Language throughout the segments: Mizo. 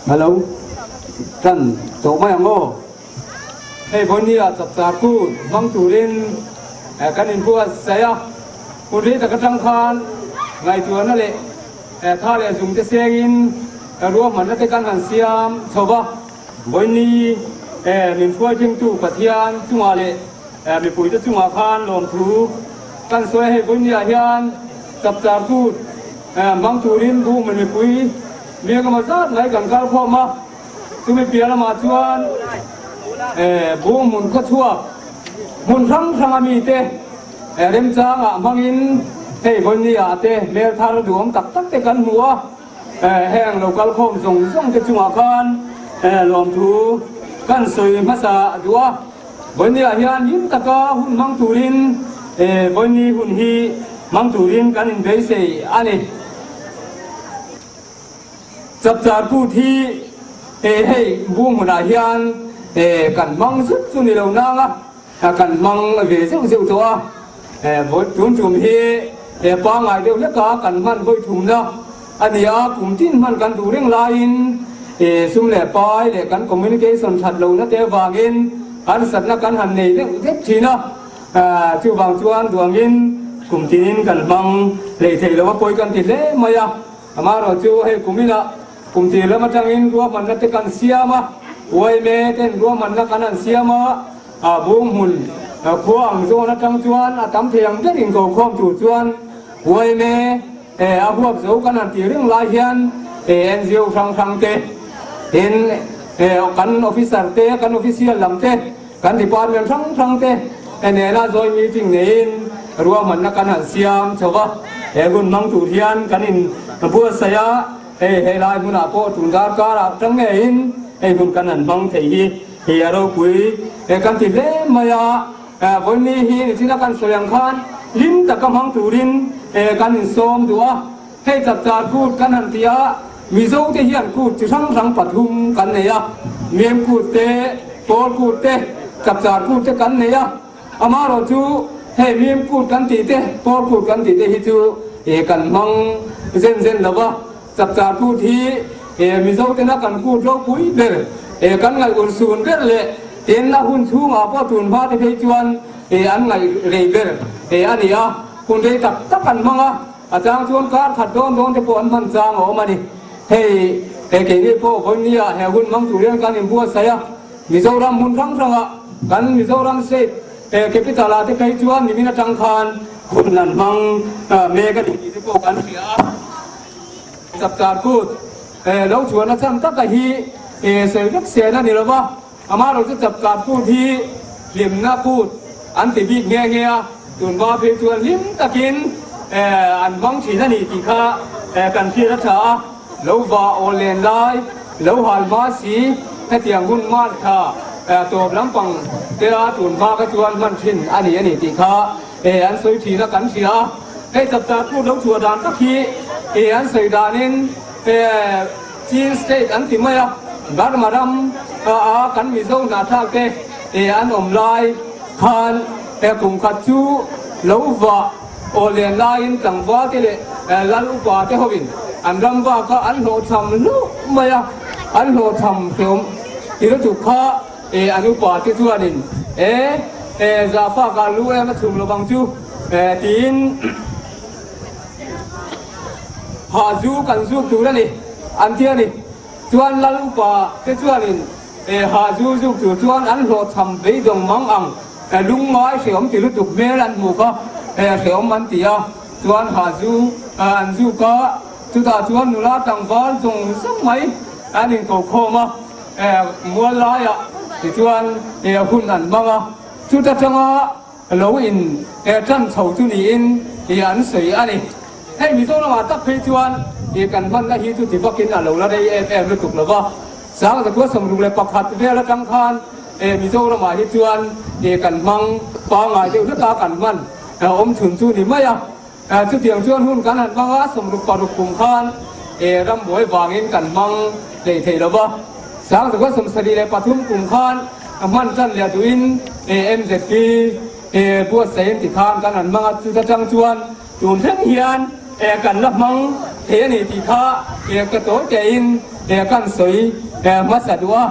Hello, tan tawh mai ang aw. Hei vawinia chapchar kut hmang turin kan inbuatsaih a, hun rei tak atang khan ngaihtuahna leh tha leh zung te sengin ruahmanna te kan han siam chho va, vawiini min hruaithlengtu Pathian chungah leh mipuite chungah khan lawmthu kan sawi a. Hei vawinia hian chapchar kut hmang turin Buhmun mipui mi engemaw zat mai kan kalkhawm a. Chumi piah lamah chuan Buhmun khawchhuak hmun hrang hranga mite remchangah hmangin hei Vawinia te hmel thar duhawm tak tak te kan hmu a, heng lo kal khawm zawng zawng te chungah khan lawmthu kan sawi hmasa duh a. Vawinia hian hlim taka hun hmang turin Vawini hun hi hmang turin kan inbeisei a ni. Chapchar kut hi hei bu hmunah hian kan hmang zut chu ni lo nang a, kan hmang ve zeuh zeuh tawh a. Tun tum hi pangngai deuh hleka kan hman vawi thumna a ni a, kum tin hman kan duh reng laiin sum leh pai leh kan communication that lohna te avangin harsatna kan han nei deuh deuh thin a. Chuvang chuan duangin kum tinin kan hmang hlei thei lo a, pawi kan ti hle mai a. Amaherawh chu hei kum inah kum tir lam atangin ruahmanna te kan siam a, YMA ten ruahmanna kan han siam a, a bung hmun khua ang zawn atang chuan a tam thei ang ber inkokhawm tur chuan YMA a huap zo kan han tih reng lai hian NGO hrang hrang te tin kan officer te, kan official lam te, kan department hrang hrang te nena joint meeting neiin ruahmanna kan han siam chho va, he hun hmang tur hian kan in buatsaih a, hei helai hmunah pawh tun darkarah tang ngeiin hei hun kan han hmang thei hi hi a ropui kan ti hle mai a, vawiini hi nichina kan sawi ang khan hlim taka hmang turin kan insawm duh a. Hei chapchar kut kan han ti a, Mizo te hian kut chi hrang hrang pathum kan nei a, Mem kut te, Pawl kut te, chapchar kut te kan nei a. Amaherawh chu hei Mem kut kan tih te, Pawl kut kan tih te hi chu kan hmang zen zen lo va, chapchar kut hi Mizo tena kan kut ropui ber, kan ngaih urhsun ber leh tin a hun chhungah pawh tun hma te phei chuan an ngaih rei ber a ni a, hun rei tak tak an hmang a. A chang chuan kar khat dawn dawn te pawh an hman chang a awm a ni. Hei he keini pawh vawinia he hun hmang tur hian kan inbuatsaih a, Mizoram hmun hrang hrangah kan Mizoram State capital ah te phei chuan nimin atang khan hun an hmang mek a ni tih te pawh kan hria a. Chapchar kut lo chhuahna chhan taka hi sawi vek sen a ni lo va. Amaherawh chu chapchar kut hi hlimna kut an ti bik nghe nghe a, tunhma phei chuan hlim takin an hmang thin a ni tih kha kan hriat a tha a, lo va aw len lai, lo hal hma si, hetiang hun hman kha tawp lampang te a tunhma kha chuan hman thin a ni a ni tih kha an sawi thin a kan hria a. Hei chapchar kut lo chhuah dan tak hi an sawi danin Chin State an ti mai a, Burma ram a kan Mizo hnahthlak te an awm lai khan kum khat chu lo vah aw len laiin tlangval te leh lal upa te hovin an ram vak a an hlawhchham hlauh mai a, an hlawhchham hreawm ti lutuk kha an upa te chuanin e zahfak ah lu em a chhum lovang chu tiin Ha zu kan zuk tur a ni, an ti a ni. Chuan Lal upa te chuanin ha zu zuk tur chuan an hlawhchham beidawng mang ang lungngai hreawm ti lutuk hmel an hmu kha hreawm an ti a. Chuan ha zu an zuk a, chutah chuan nula tlangval zawng zawng mai an inkokhawm a, mual laiah tichuan hun an hmang a, chuta tanga Lo in tan chho chu niin i an sawi a ni. Hei Mizoramah tak phei chuan i kan hmanna hi chu ti vakin a lo la rei em em lutuk lo va. 1961 vel atang khan Mizoramah hi chuan i kan hmang pangngai deuh hlek a, kan hman awm chhun chu ni mai a. Chutiang chuan hun kan han hmang a, 66 kum khan rambuai vangin kan hmang hlei thei lo va. 1973 kum khan hman tan leh duhin MZP buatsaih an ti khan kan han hmang a, chuta tang chuan tun thleng hian kan la hmang thei a ni tih kha ka tawi tein kan sawi hmasa duh a.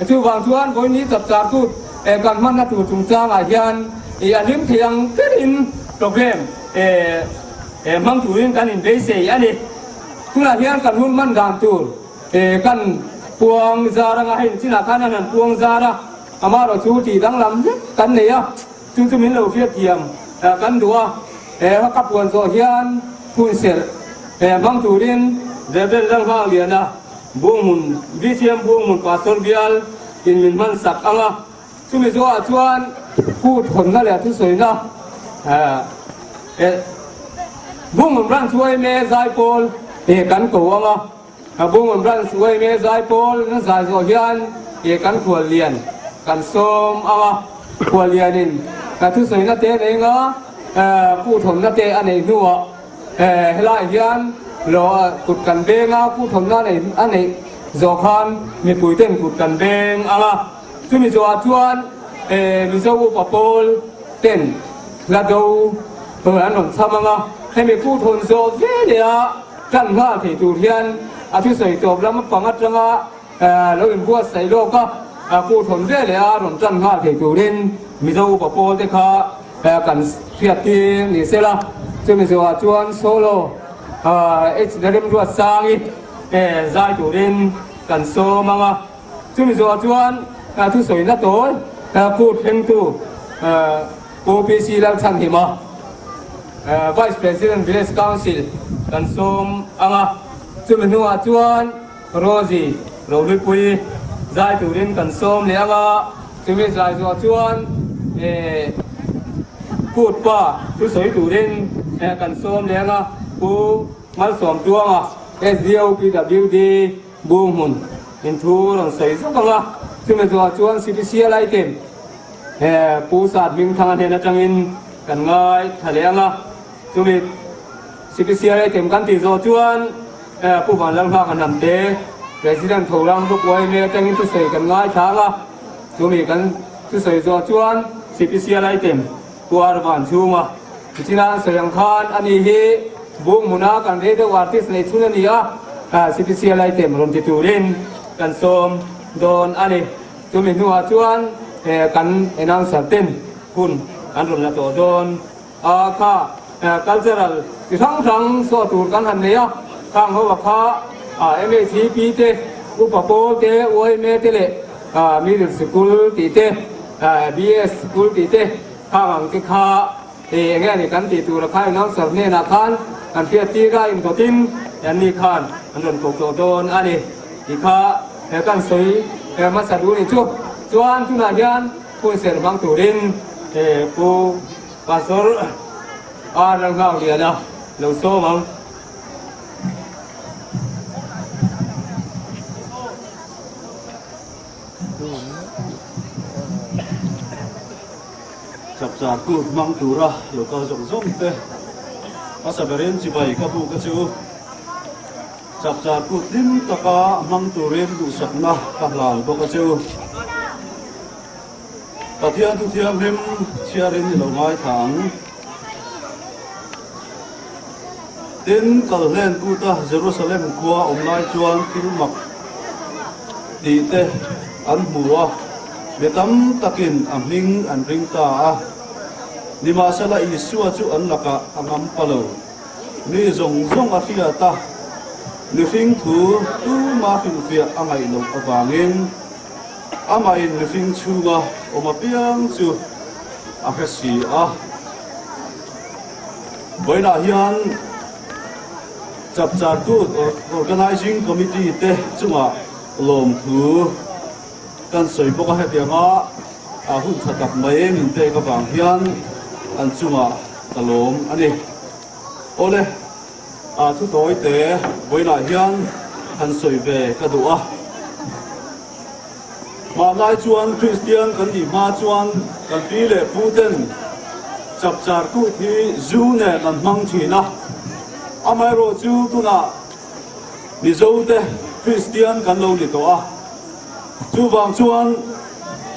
Chuvang chuan vawiin chapchar kut kan hmanna tur chungchangah hian a hlim thei ang berin program hmang turin kan inbeisei a ni. Tunah hian kan hun hman dan tur kan puang zar anga hei chinah khan an han puang zar a, amaherawhchu tih danglam hlek kan nei a. Chu chu min lo hriatthiam kan duh a, he ka puan zawh hian hun serh hmang turin Reverend Lalnghakliana Buanghmun, BCM Buanghmun Pastor Bial in min hman sak ang a, chumi zawhah chuan kut hawnna leh thusawina Buanghmun Branch yma Zaipawl kan ko ang a. Ka Bungun Branch yma Zaipawl na zai zawh hian e kan khuallian kan sawm ang a, khuallianin ka thusawina te nei nga pu thawmna te a neih hnuah helaiah hian lo kut kan beng a, pu thawmna a neih zawh khan mipui ten kut kan beng ang a, chumi zawhah chuan Mizo upa pawl ten hla do an rawn chham ang a, hemi pu thawn zawh veleh a. Tan nghal thei tur hian a thusawi tawp lam pang atanga lo inbuatsaih lawk a, kut hawn ve leh a rawn tan nghal thei turin Mizo upa pawl te kha kan hriat tir ni se la. Chumi zawhah chuan solo H Lalremruatsangi zai turin kan sawm ang a. Chumi zawhah chuan thusawina tawi kut thlengtu Pu PC Lalchhanhima, Vice President Village Council kan sawm ang a, chumi hnuah chuan Rosie Rohluipui zai turin kan sawm leh ang a, chumi zai zawh chuan Kut pa thusawi turin kan sawm leh ang a, Pu Malsawmtuanga, SDO PWD Bunghmun in thu rawn sawi zawk ang a, chumi zawhah chuan CPCL item he Pu Sat Hmingthanga hnen atangin kan ngai thla leh ang a, chumi CPCL item kan tih zawh chuan Pu Vanlalnghaka Hnamte President Thorang Group yma atangin thusawi kan ngai thla ang a, chumi kan thusawi zawh chuan CPCL item Pu Arvan chhunga Tichina an sawi ang khan ani hi Bunghmuna kan radio artist nei chhun a ni a, CPCL item rawn ti turin kan sawm dawn a ni. Chumi hnuah chuan kan announcer ten hun an rawn la tawh dawn a, kha cultural chi hrang hrang saw tur kan han nei a, khang ho a kha MHCP te, Upa Pawl te, yma te leh Middle Sikul tih te, BS Sikul tih te khang ang te kha eng nge ni kan tih tur a kha announcer hnenah khan kan hriat tir a, indawtin anni khan an rawn koh tawh dawn a ni. Ti kha he kan sawi hmasa duh ni chu. Chuan tunah hian hun ser hmang turin Pu Pastor R Lalnghakliana lo sawm ang. Chapchar kut hmang tura lo kal zawng zawng te hmasa berin chibai ka buk a chu. Chapchar kut hlim taka hmang turin duhsakna ka hlan bawk a chu. Pathian thu thianghlim chhiarin i lo ngaithla ang. Tin, Kalhlen kuta Jerusalem khua awm lai chuan thil mak tih te an hmu a, mi tam takin a hming an ring ta a. Nimahsela Isua chu an lakah a ngam pa lo. Mi zawng zawng a hriat a, mihring thu tuma hrilhfiah a ngaih loh avangin amahin mihring chhunga awm apiang chu a hre si a. Vawiinah hian Chapchar Kut Organising Committee te chungah lawmthu kan sawi bawk a, hetianga hun tha tak mai min pek avang hian an chungah Ka lawm a ni. Awle, a thu tawi te vawiinah hian han sawi ve ka duh a. Hmanlai chuan Kristian kan nih hma chuan kan pi leh pu ten chapchar kut hi zu nen an hmang thin a. Amaherawh chu tunah Mizo te Kristian kan lo ni tawh a. Chuvang chuan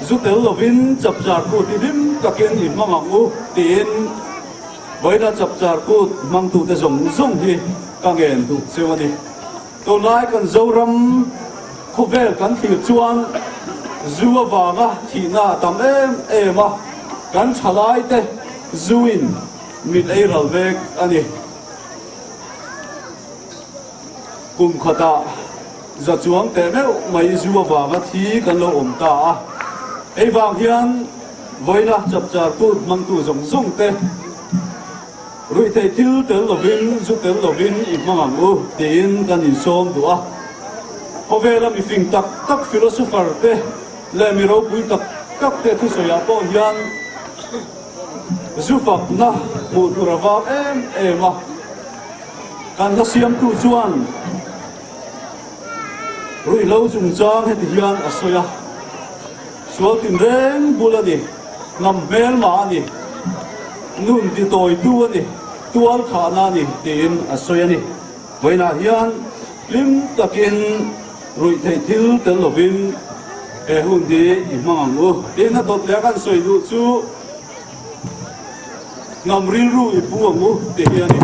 zu tel lovin chapchar kut hi hlim takin i hmang ang u tiin vawiina chapchar kut hmangtute zawng zawng hi ka ngen duh cheu a ni. Tunlai kan Zoram. Khawvel kan thlir chuan zu avanga thihna a tam em em a, kan thalaite zuin min ei ral mek a ni. Kum khatah za chuang teh meuh mai zu avanga thi kan lo awm ta a, hei vang hian vawiina chapchar kut hmangtu zawng zawng te ruihtheih thil tel lovin zu tel lovin i hmang ang u tiin kan insawm duh a. Khawvela mifing tak tak philosopher te leh mi ropui tak tak te thusawiah pawh hian zu fakna hmuh tur a vang em em a. Kan hla siamtu chuan ruihhlo chungchang heti hian a sawi a, Sual tinreng bul a ni, hnam hmelma a ni, nun titawitu a ni, tual thahna a ni tiin a sawi a ni. Vawiinah hian hlim takin ruihtheih thil tel lovin he hun hi i hmang ang u. Tin, a dawt leh a kan sawi duh chu, Hnam rilru i pu ang u tih hi a ni.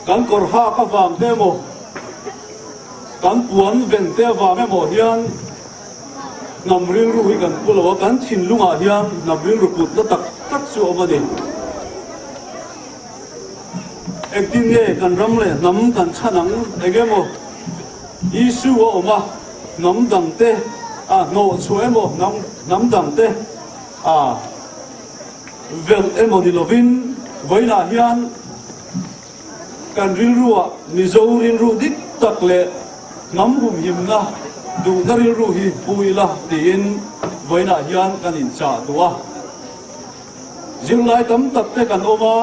Kan kawr hak avang te emaw, kan puan ven te avang emaw hian hnam rilru hi kan pu lo a, kan thinlungah hian hnam rilru putna tak tak chu a awm a ni. Engtin nge kan ram leh hnam kan chhan ang eng emaw issue a awm a, hnam dangte a hnawh chhuah emaw hnam hnam dangte a velh emaw ni lovin vawiinah hian kan rilruah Mizo rilru dik tak leh hnam humhimna duhna rilru hi pu ila tiin vawiinah hian kan inchah duh a. Zirlai tam tak te kan awm a,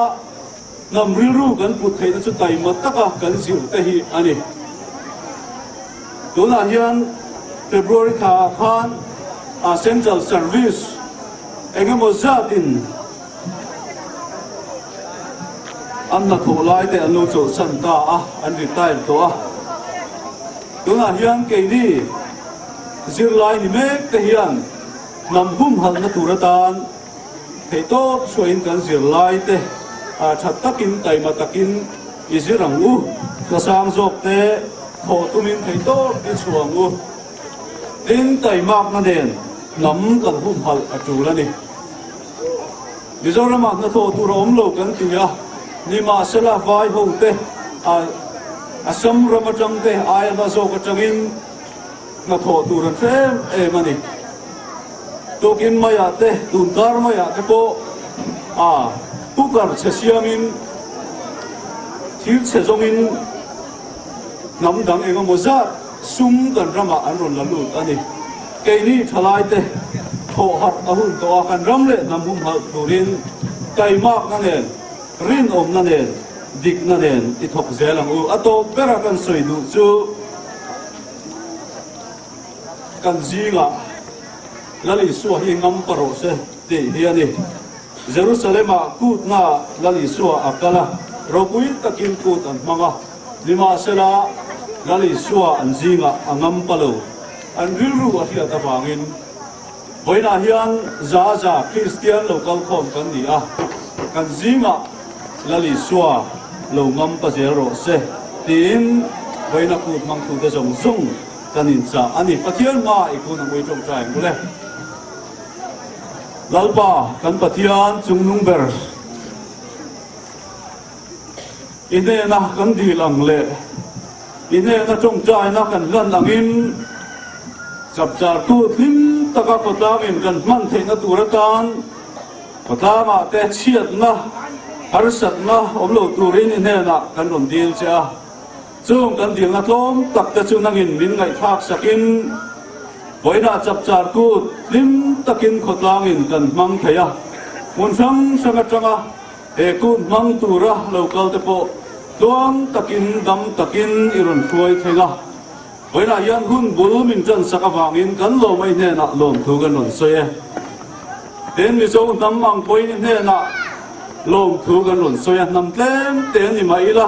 hnam rilru kan put theihna chu taima taka kan zir te hi a ni. Tunah hian February thla ah khan a Central Service eng emaw zatin an hnathawh lai te an lo chawlhsan ta a, an retire tawh a. Tunah hian keini zirlai ni mek te hian Hnam humhalhna tur atan theihtawp chhuahin kan zirlai te tha takin taima takin i zir ang u. Hlasang zawk te thawh tumin theihtawp i chhuah ang u. Tin, taimakna nen hnam kan humhalh a tul a ni. Mizoramah hnathawh tur a awm lo kan ti a, nimahsela vai ho te Assam ram atang te aia hla zawk atangin Hnathawh tur an hre em em a ni. Tukin maiah te, tunkar maiah te pawh a cooker chhe siamin thil chhe zawngin hnam dang eng emaw zat sum kan ramah an rawn la lut a ni. Keini thalaite thawh harh a hun tawh a, kan ram leh hnam humhalh turin taimakna nen, rinawmna nen, dikna nen i thawk zel ang u. A tawp bera kan sawi duh chu. Kan zingah Lal Isua hi ngam pa rawh se tih hi a ni. Jerusalem-ah kutnaah Lal Isua a kal a, ropui takin kut an hmang a. Nimahsela, Lal Isua an zingah a ngam pa lo. An rilru a hriat avangin vawiinah hian za za Kristian lo kalkhawm kan ni a, kan zingah Lal Isua lo ngam pa zel rawh se tiin vawiina kut hmangtute zawng zawng kan inchah a ni. Pathian hma i kun ang ui tawngtai ang ule. Lalpa kan Pathian chungnung ber i hnena kan dil ang leh i hnena tawngtaina kan hlan angin chapchartu hlim taka khawtlangin kan hman theihna tur atan Khawtlangah te chhiatna, harsatna awm lo turin i hnenah kan rawn dil che a. Chung kan dilna tlawm tak te chu nangin min ngaihthlak sakin vawiinah chapchar kut hlim takin khawtlangin kan hmang thei a. Hmun hrang hrang atanga he kut hmang tura lo kal te pawh tluang takin dam takin i rawn hruai thleng a. Vawiinah hian hun bul min ṭan sak avangin kan lawmai hnenah lawmthu kan rawn sawi e. Tin, Mizo hnam ang pawhin hnenah lawmthu kan rawn sawi a, hnam tlem te a ni mah ila,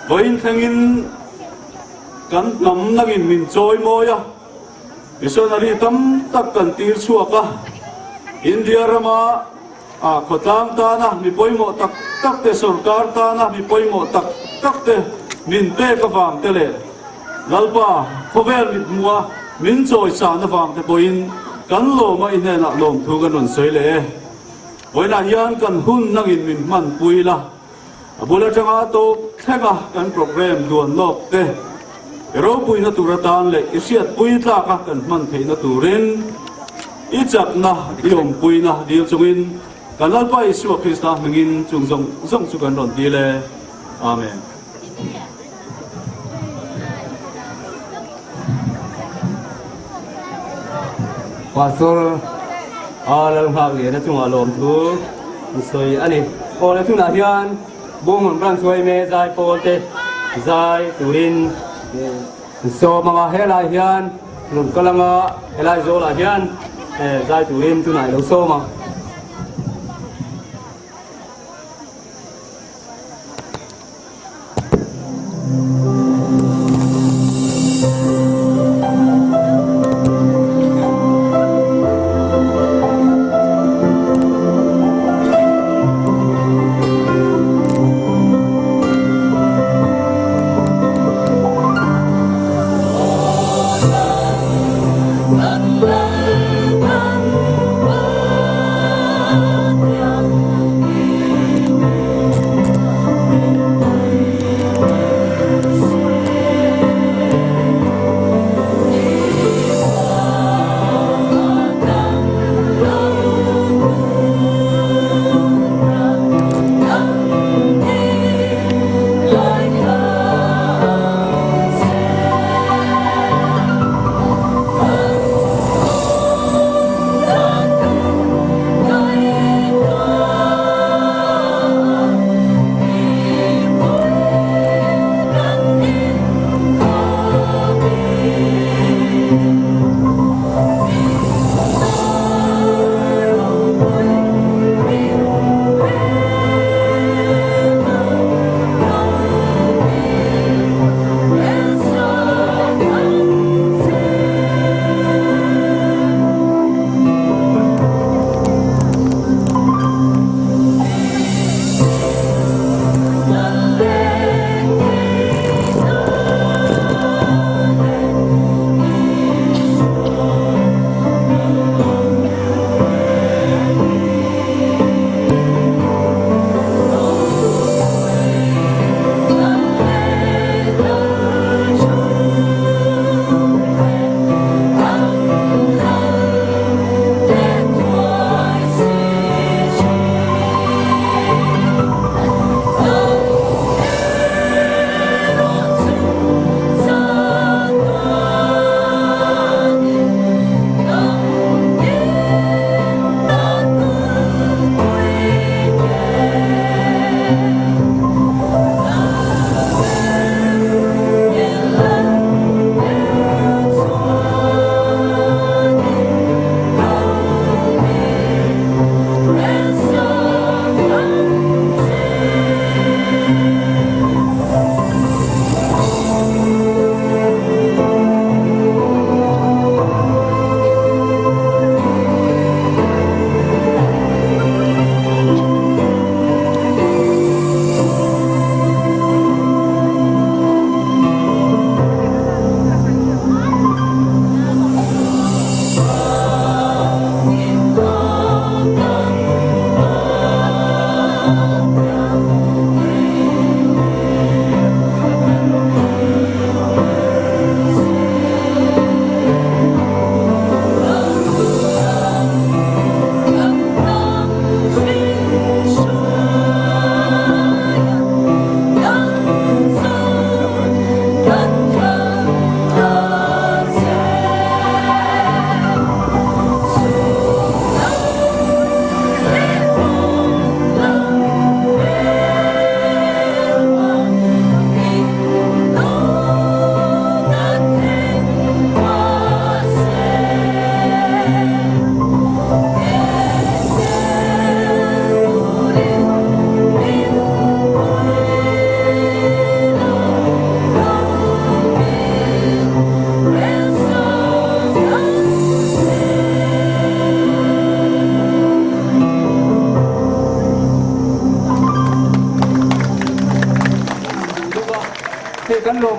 vawiin thlengin kan hnam nangin min chawi mawi a, missionary tam tak kan tir chhuak a, India rama A khawtlang tana mi pawimawh tak tak te, sorkar tana mi pawimawh tak tak te. min pek avang te leh Lalpa khawvel mithmuha min chawisan avang te pawhin kan lawma i hnenah lawmthu kan rawn sawi leh e. Vawiinah hian kan hun nangin min hmanpui la. A bul atanga tawp thlenga kan programme duan lawk te i ropuina tur atan leh i hriatpui tlaka kan hman theihna turin i chakna, i awmpuina dil chungin kan Lalpa Isua Krista hmingin chung zawng zawng chu kan rawn dil e. Amen. Pastor a Lalnghakliana chungah lawmthu an sawi a ni. Aw le tunah hian Bunghmun Branch Yma zai pawl te zai turin an sawm ang a, helai hian rawn kal ang a, helai zawlah hian zai turin tunah i lo sawm ang.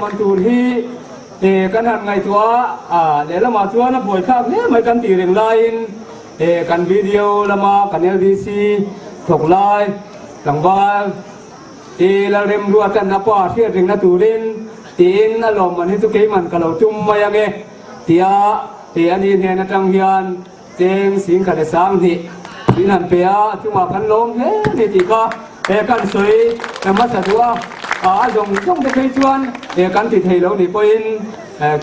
lawmman tur hi kan han ngaihtuah a, lehlamah chuan a buaithlak hle mai kan tih reng laiin kan video lama kan LDC thawk lai tlangval te Lalremruatan a pa hriat rengna turin tiin a lawmman hi chu keiman ka lo tum mai ange tia a ni hnen atang hian Cheng singkhat leh 2000 min han pe a, a chungah kan lawm hle ni tih kha he kan sawi hmasa duh a, a zawng zawng te phei chuan he kan ti thei lo nih pawhin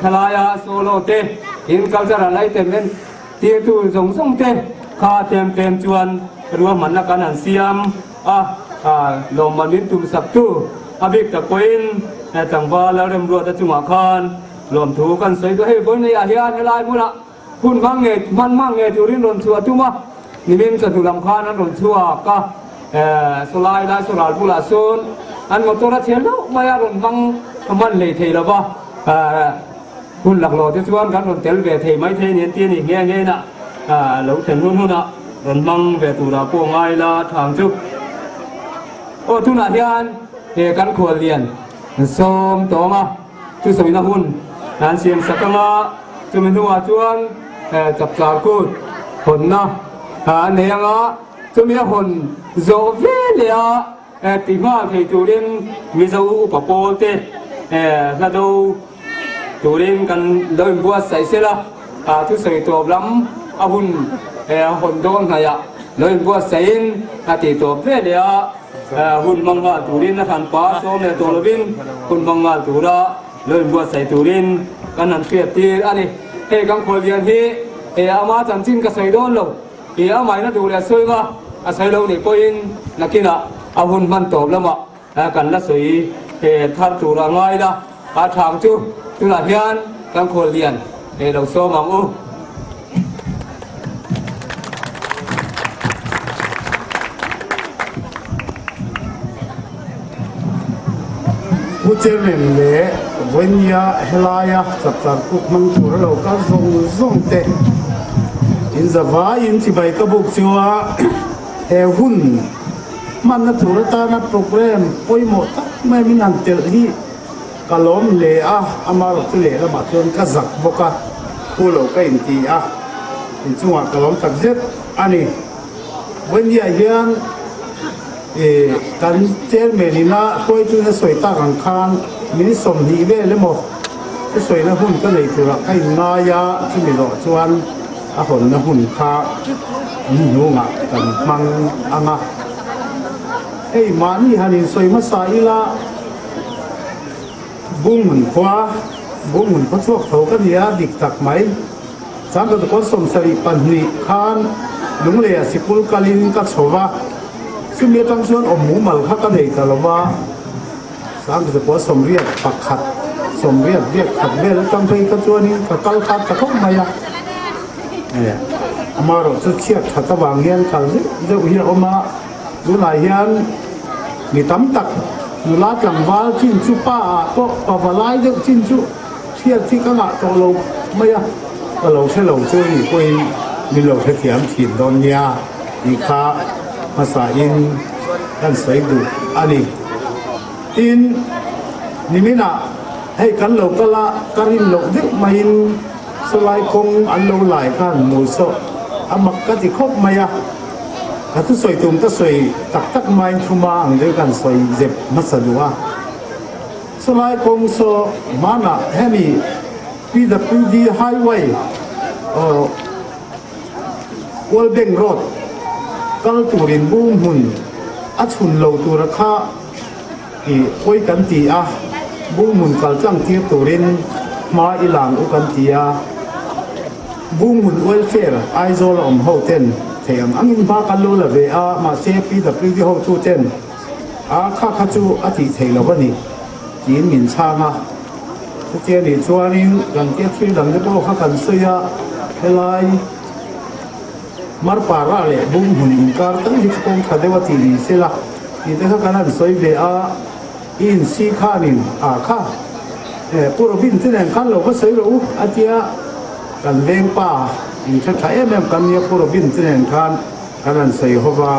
thalaia solo te in cultural item en tirtu zawng zawng te kha tlem tlem chuan ruahmanna kan han siam a, lawmman min tum sak tu a bik tak pawhin tlangval Lalremruata chungah khan lawmthu kan sawi duh a, hei vawiin ah hian helai hmunah Hun hmang ngei, hman hmang ngei turin rawn chhuah tum a, nimin chawhnu lam khan an rawn chhuak a, sawlai lai saw ral bulah sawn an motor a chhe hlauh mai a, rawn hmang hman hlei thei lo va, hun laklawh te chuan kan rawn tel ve thei mai thei a ni an ti a ni nghe nghe na, lo thlen hun hunah rawn hmang ve turah pawh ngai la thang chu. Aw tunah hian he kan khuallian sawm tawng a. Thusawina hun an siam sak anga chumi hnuah chuan chapchar kut hawnna an nei anga chumi a hawn zawh ve leh a ti nghal thei turin Mizo upa pawl te hla do turin kan lo inbuatsaih sel a, thusawi tawp lam a hun hawn dawn hnaihah lo inbuatsaihin a ti tawp ve leh a. Hun hmang nghal turin a hranpa sawm leh tawh lovin hun hmang nghal tura lo inbuatsaih turin kan han hriat tir a ni. Hei kan khuallian hi he ama chanchin ka sawi dawn lo i amahin a duh leh sawi nga a sawi lo nih pawhin nakinah a hun hman tawp lamah kan la sawi thar tur a ngai la, a thang chu tunah hian kan khuallian lo sawm ang u. Pu Chairman leh Vawinia helaia chapchar kut hmang tur a lo kal zawng zawng te in zavaiin chibai ka buk chu a he hun hmanna tur atana programme pawimawh tak mai min han telh hi Ka lawm hle a, amarawh chu lehlamah chuan ka zak bawk a, pu lo ka inti a, inchungah ka lawm tak zet a ni. Vawinia hian ih kan chairman ina hruaitu a sawi tak ang khan min 20 vel emaw ka sawina hun ka nei turah ka inngai a, chumi zawh chuan a hawnna hun kha hnuhnungah kan hmang ang a. Hei mahni han insawi hmasa ila. Bunghmun khua, Bunghmun khua chhuak tho ka ni a, dik tak mai. Changkhat kawn 72 khan Lungleiah sikul kalin ka chho va, chumi atang chuan awm mumal kha ka nei ta lo va, Changkhat kawn 81, 81 vel atang phei kha chuanin ka kal khat ta khawp mai a. Amaherawh chu chhiat that avang hian kal zeuh zeuh hi a awm a. Tunah hian mi tam tak nula tlangval chin chu pa ah pawh pa valai deuh chin chu hriat hi ka ngah tawh lo mai a, ka lo hre lo chu anih pawhin min lo hrethiam thin dawn nia tih kha hmasa in kan sawi duh a ni. Tin, niminah hei kan lo kal a, ka rin loh deuh maiin sawlai kawng an lo lai khan hmuh sawh a mak ka ti khawp mai a. Ka thusawi tum ka sawi tak tak maiin thuma ang deuh kan sawi zep hmasa duh a. Sawlai kawng saw hmanah hemi PWD Highway or World Bank Road kal turin bung hmun a chhun lo tura kha i pawi kan ti a, bung hmun kal tlang tir turin hma i lang u kan ti a. Bunghmun Welfare Aizawl a awm ho ten thei ang angin hma kan lo la ve a, mahse PWD hotu ten a kha kha chu a tih theih lo a ni tiin min chhang a. Chutia nih chuanin kan tia thil dang te pawh kha kan sawi a, helai Marpara leh Bunghmun inkar tal hi chu kawng tha deuh a tih ni sela tih te kha kan han sawi ve a. I insi khanin a kha Pu Robin te nen khan lo va sawi rawh u a tia, kan veng pa in hre tha em em kan nia Pu Robin te nen khan kan han sawi ho va,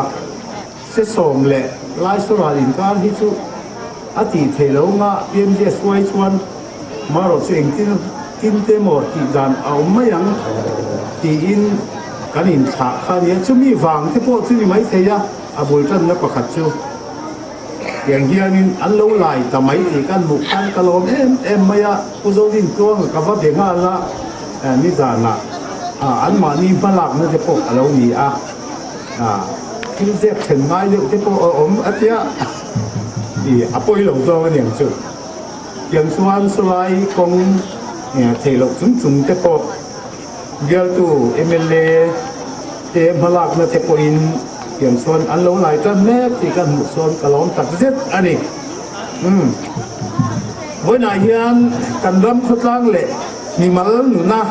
se sawm leh Laisaw ral inkar hi chu. a tih theih lo nga PMGSY chuan marawh chu engtin tin te maw tih dan a awm mai ang tiin kan inthlah kha a nia. Chumi vang te pawh chu ni maithei a, a bul tanna pakhat chu. Tiang hianin an lo lai ta mai tih kan hmuh khan ka lawm em em mai a, Pu Zodin Tluanga ka va be nghal a, nizanah anmahni hmalakna te pawh a lo ni a, thil zep then ngai deuh te pawh a awm a tia, a pawi lo zawng a niang chu. Tiang chuan sawlai kawng theih loh chung chung te pawh Bialtu mla te hmalakna te pawhin tiang chuan an lo lai tan mek tih ka hmuh chuan ka lawm tak zet a ni. Umm. Vawiinah hian kan ram khawtlang leh mimal nuna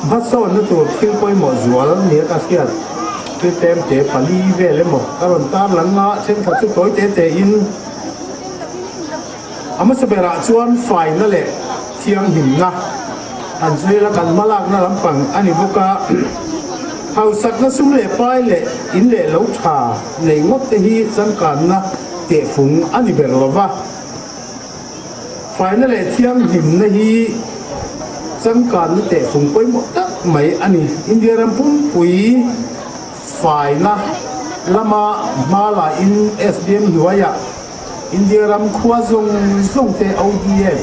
hmasawnna tur thil pawimawh zual nia ka hriat thil tlemte pali vel emaw ka rawn tarlang a, thenkhat chu tawi te tein A hmasa berah chuan faina leh thianghlimna an zela kan hmalakna lampang a ni bawk a. Hausakna sum leh pai leh in leh lo tha nei ngawt te hi changkanna tehfung a ni ber lo va. Faina leh thianghlimna hi changkanna tehfung pawimawh tak mai a ni. India ram pumpui faina lama hma lahin SBM hnuaiah India ram khua zawng zawng te ODF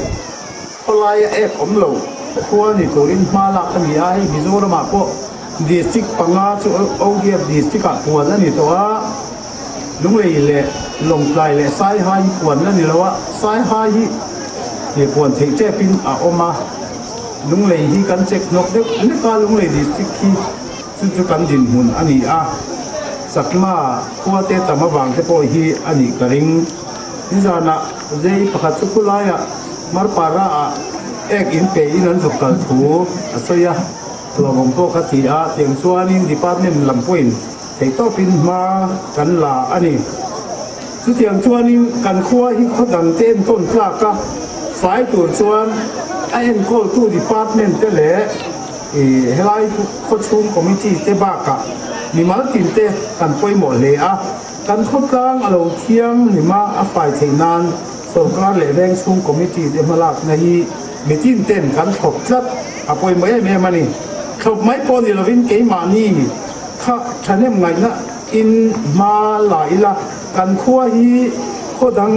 khawlaia ek awm lo khua ni turin hma lak a ni a, hei Mizoramah pawh district panga chu ODF district ah puan a ni tawh a, Lunglei leh Lawngtlai leh Saiha hi puan la ni lo a, Saiha hi puan theih tepin a awm a, Lunglei hi kan check hnawk deuh hlek a, Lunglei district hi chu chu kan dinhmun a ni a. Chakma khua te tam avang te pawh hi a nih ka ring. Nizanah zei pakhat chu khulaiah Marpara ah ek in pe in an zuk kal thu a sawi a, hlauhawm pawh ka ti a, tiang chuanin department lam pawhin theihtawpin hma kan la a ni. Chutiang chuanin kan khua hi khaw dang te entawn tlak a, fai tur chuan a enkawltu department te leh Helai khawchhung committee te bakah mimal tin te kan pawimawh hle a, kan khawtlang a lo thianghlim a, a fai theih nan sorkar leh vengchhung committee te hmalakna hi mitin ten kan thlawp tlat a pawimawh em em a ni. Thlawp mai pawh ni lovin keimahni kha thahnem ngaihna in hma la ila, kan khua hi khaw dang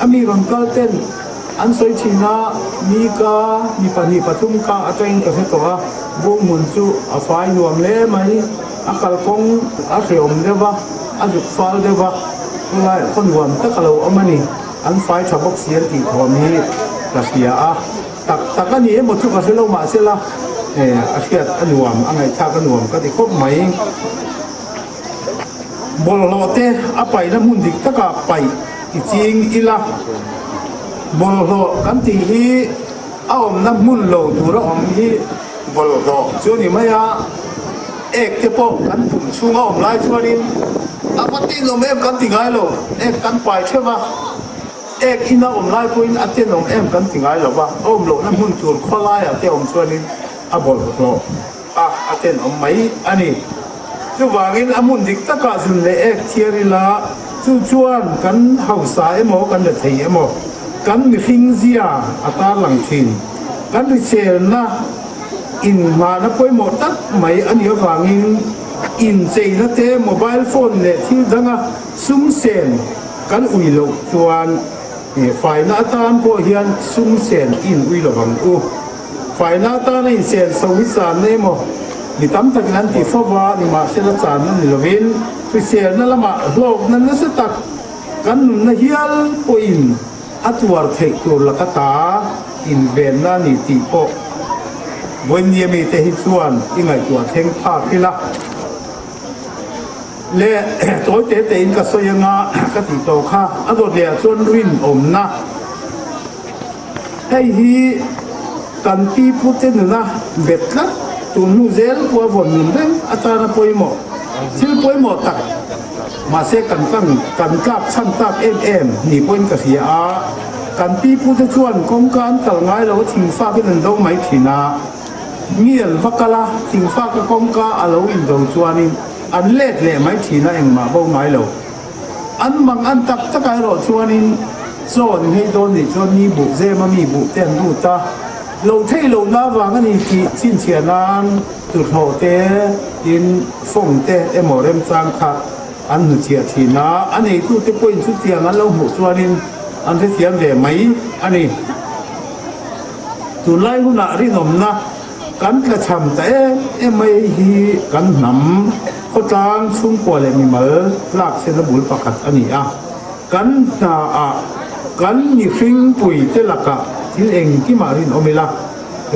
a mi rawn kal ten An sawi thin a, mi ka mi 2 3 ka atangin ka hre tawh a, Bunghmun chu a fai nuam hle mai, a kalkawng a hreawm deuh va, a zuk fal deuh va, chulaiah khaw nuam tak a lo awm a ni, an fai tha bawk si an tih thawm hi ka hria a, tak tak a ni emaw chu ka hre lo mahsela a hriat a nuam, a ngaihthlak a nuam ka ti khawp mai. Bawlhhlawh te a paihna hmun dik takah paih i ching ila, bawlhhlawh kan tih hi a awmna hmun lo tura awm hi bawlhhlawh chu a ni mai a, ek te pawh kan pum chhunga awm lai chuanin a va tenawm em kan ti ngai lo, ek kan pai theuh a, ek ina awm lai pawhin a tenawm em kan ti ngai lo va, a awm lohna hmun tur khawlaiah te awm chuanin a bawlhhlawh. a a tenawm mai a ni. Chuvangin a hmun dik takah zun leh ek thiar ila, chu chuan kan hausa emaw kan la thei emaw kan mihring zia a tarlang thin. Kan hriselna inhmahna pawimawh tak mai a nih avangin incheina te, mobile phone leh thil danga sum sen kan ui loh chuan faina atan pawh hian sum sen i in ui lovang u. Faina atana insen so hi channa emaw mi tam takin an ti fo va, nimahsela channa ni lovin hriselna lamah hlawkna nasa tak kan nunna hial pawhin a tuar theih tur laka ta invenna a ni tih pawh vawinia mite hi chuan i ngaihtuah thleng phak ila. Le tawi te tein ka sawi anga ka tih tawh kha a dawt lehah chuan rinawmna. Hei hi kan pi pute nuna bet tlat tun hnu zel pawh a vawn nun reng atana pawimawh thil pawimawh tak mahse kan tlang kan tlak chhan tak em em ni pawhin ka hria a, kan pi pute chuan kawngka an kal ngai lo a thingfakin an do mai thin a, mi an va kal a thingfaka kawngka a lo indo chuanin an let leh mai thin a engmah bo ngai lo. An mang an tak takah erawh chuanin. Chaw an nghei dawn nih chuan mi buh zema mi buh te an lut a, lo theih lohna avang a ni tih chhinchhiah nan tuthlawh te tin fawng te emaw remchang kha an hnuchhiah thin a, a neitute pawhin chutiang an lo hmuh chuanin an hrethiam ve mai a ni. Tunlai hunah rinawmna kan tlachham ta em em mai hi kan hnam khawtlang chhungkua leh mimal tlakchhiatna bul pakhat a ni a. Kan hnaah kan mihringpui te lakah thil engkimah rinawm ila,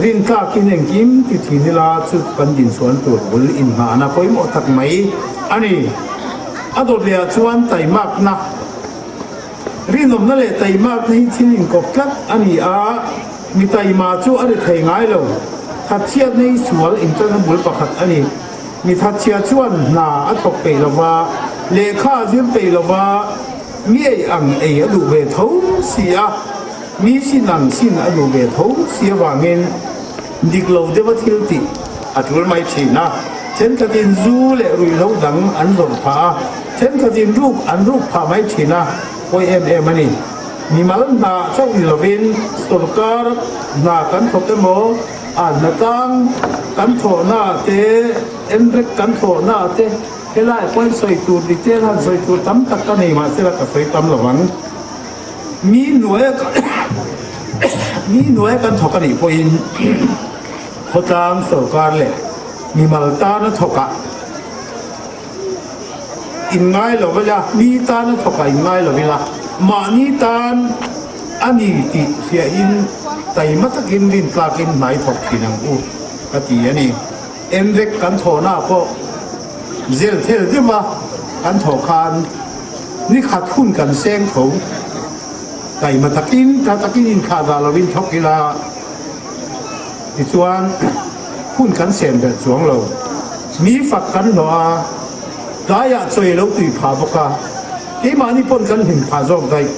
rintlakin engkim ti thin ila chu kan dinchhuan tur bul inngahna pawimawh tak mai a ni. A dawt lehah chuan taimakna, rinawmna leh taimakna hi thil inkawp tlat a ni a, mi taima chu a ri thei ngai lo. Thatchhiatna hi sual inṭanna bul pakhat a ni. Mi thatchhia chuan hna a thawk peih lo va, lehkha a zir peih lo va, mi ei ang ei a duh ve tho si a, mi sin ang sin a duh ve tho si avangin dik lo deuha thil tih a tul mai thin a. Thenkhatin zu leh ruihhlo dang an zawrh phah a, thenkhatin ruk an ruk phah mai thin a, pawi em em a ni. Mimal hna chauh ni lovin sorkar hna kan thawk emaw, A hnatang kan thawhna te, enrek kan thawhna te, helai pawhin sawi tur detail han sawi tur tam tak ka nei mahsela ka sawi tam lo ang. Mi hnuaia mi hnuaia kan thawk a nih pawhin khawtlang sorkar leh mimal tana thawkah inngai lo ila, mi tana thawkah inngai lo ila, mahni tan a ni tih hriahin taima takin rintlakin hnai thawk thin ang u ka ti a ni. Enrek kan thawhna pawh zel thel deuha kan thawh khan ni khat hun kan seng tho. Taima takin tha takin inthlah dah lovin thawk ila tichuan hun kan sem belh chuang lo. Mi fak kan hlawh a, tlaiah chawi lo tui phah bawk a, keimahni pawn kan hlim phah zawk daih.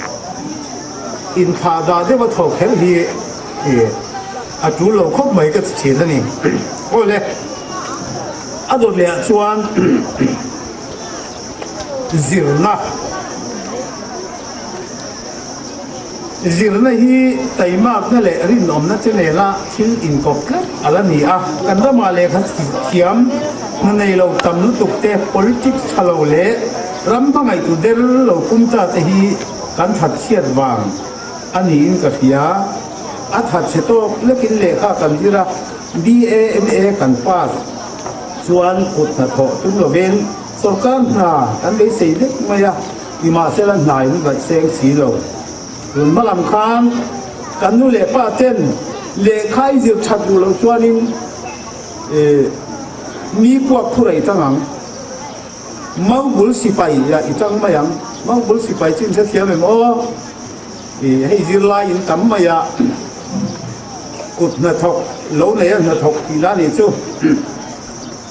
Inthlah dah deuh a thawk kher hi a tul lo khawp mai ka ti thin a ni. Awle, a dawt leh ah chuan zirna, zirna hi taimakna leh rinawmna te nena thil inkawp tlat a la ni a. Kan ramah lehkha thiam hna nei lo tam lutuk te, politics tha lo leh ram hmangaihtu der lo pum ta te hi Kan that chhiat vang a niin ka hria. A that chhe tawk lekin lehkha kan zir a, BAMA kan pass chuan kut hnathawh tum lovin sawrkar hna kan beisei vek mai a, nimahsela hna in vaih seng si lo. Tun hma lam khan kan nu leh pa ten lehkha i zir that duh loh chuanin mi puak phur ei tang ang. Maubul sipai ah i tang mai ang. Maubul sipai chu in hrethiam em aw? I hei zirlai in tam mai a, kut hnathawk lo nei a hnathawk tih la nih chu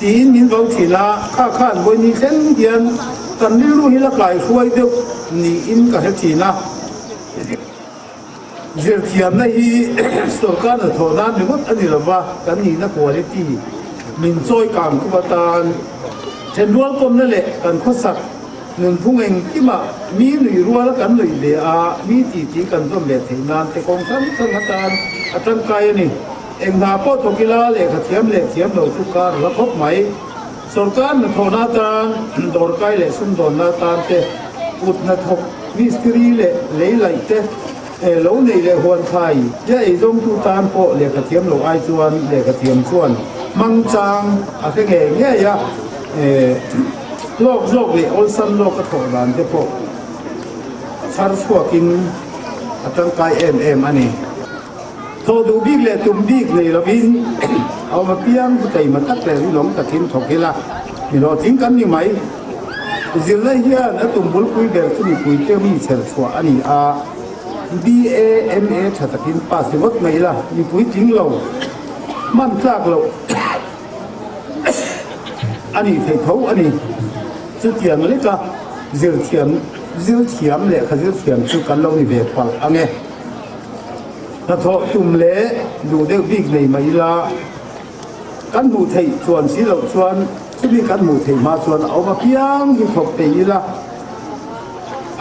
tiin min vo thin a, kha khan vawi ni thleng hian kan rilru hi la kai hruai deuh niin ka hre thin a. Zirthiamna hi sorkar hnathawh nan ringawt a ni lova, kan nihna quality min chawi kang khawp atan thenrual kawmna leh kan khawsak nunphung engkimah mi nuih ruala kan nuih ve a, mi titi kan zawm leh theih nan te kawng hrang hrang atan a tangkai a ni. Eng hna pawh thawk ila lehkha thiam leh thiam lo chu kar a la khawp mai. Sorkar hnathawhna atan, dawrkai leh sumdawnna atan te, kut hnathawk, mistiri leh lei laih te, lo nei leh huan thlai tia eizawngtu tan pawh lehkha thiam lo ai chuan lehkha thiam chuan hmang chang a hre ngei ngei a, hlawk zawk leh awlsam zawk a thawh dan te pawh chhar chhuakin a tangkai em em a ni. Thawh duh bik leh tum bik nei lovin a awm apiang chu keimah tak leh rinawm takin thawk ila, mi hlawhtling kan ni mai. Zirna hian a tum bulpui ber chu mipuite mi chher chhuah a ni a, BA, MA tha takin pass ringawt mai ila, mipui tling lo, hman tlak loh a nih theih tho a ni. Chutiang leka zirthiam, zirthiam lehkha zirthiam chu kan lo ni ve palh ang e. Hnathawh tum leh duh deuh bik nei mai ila, kan hmuh theih chuan si loh chuan chumi kan hmuh theih hma chuan a awm apiang hi thawk thei ila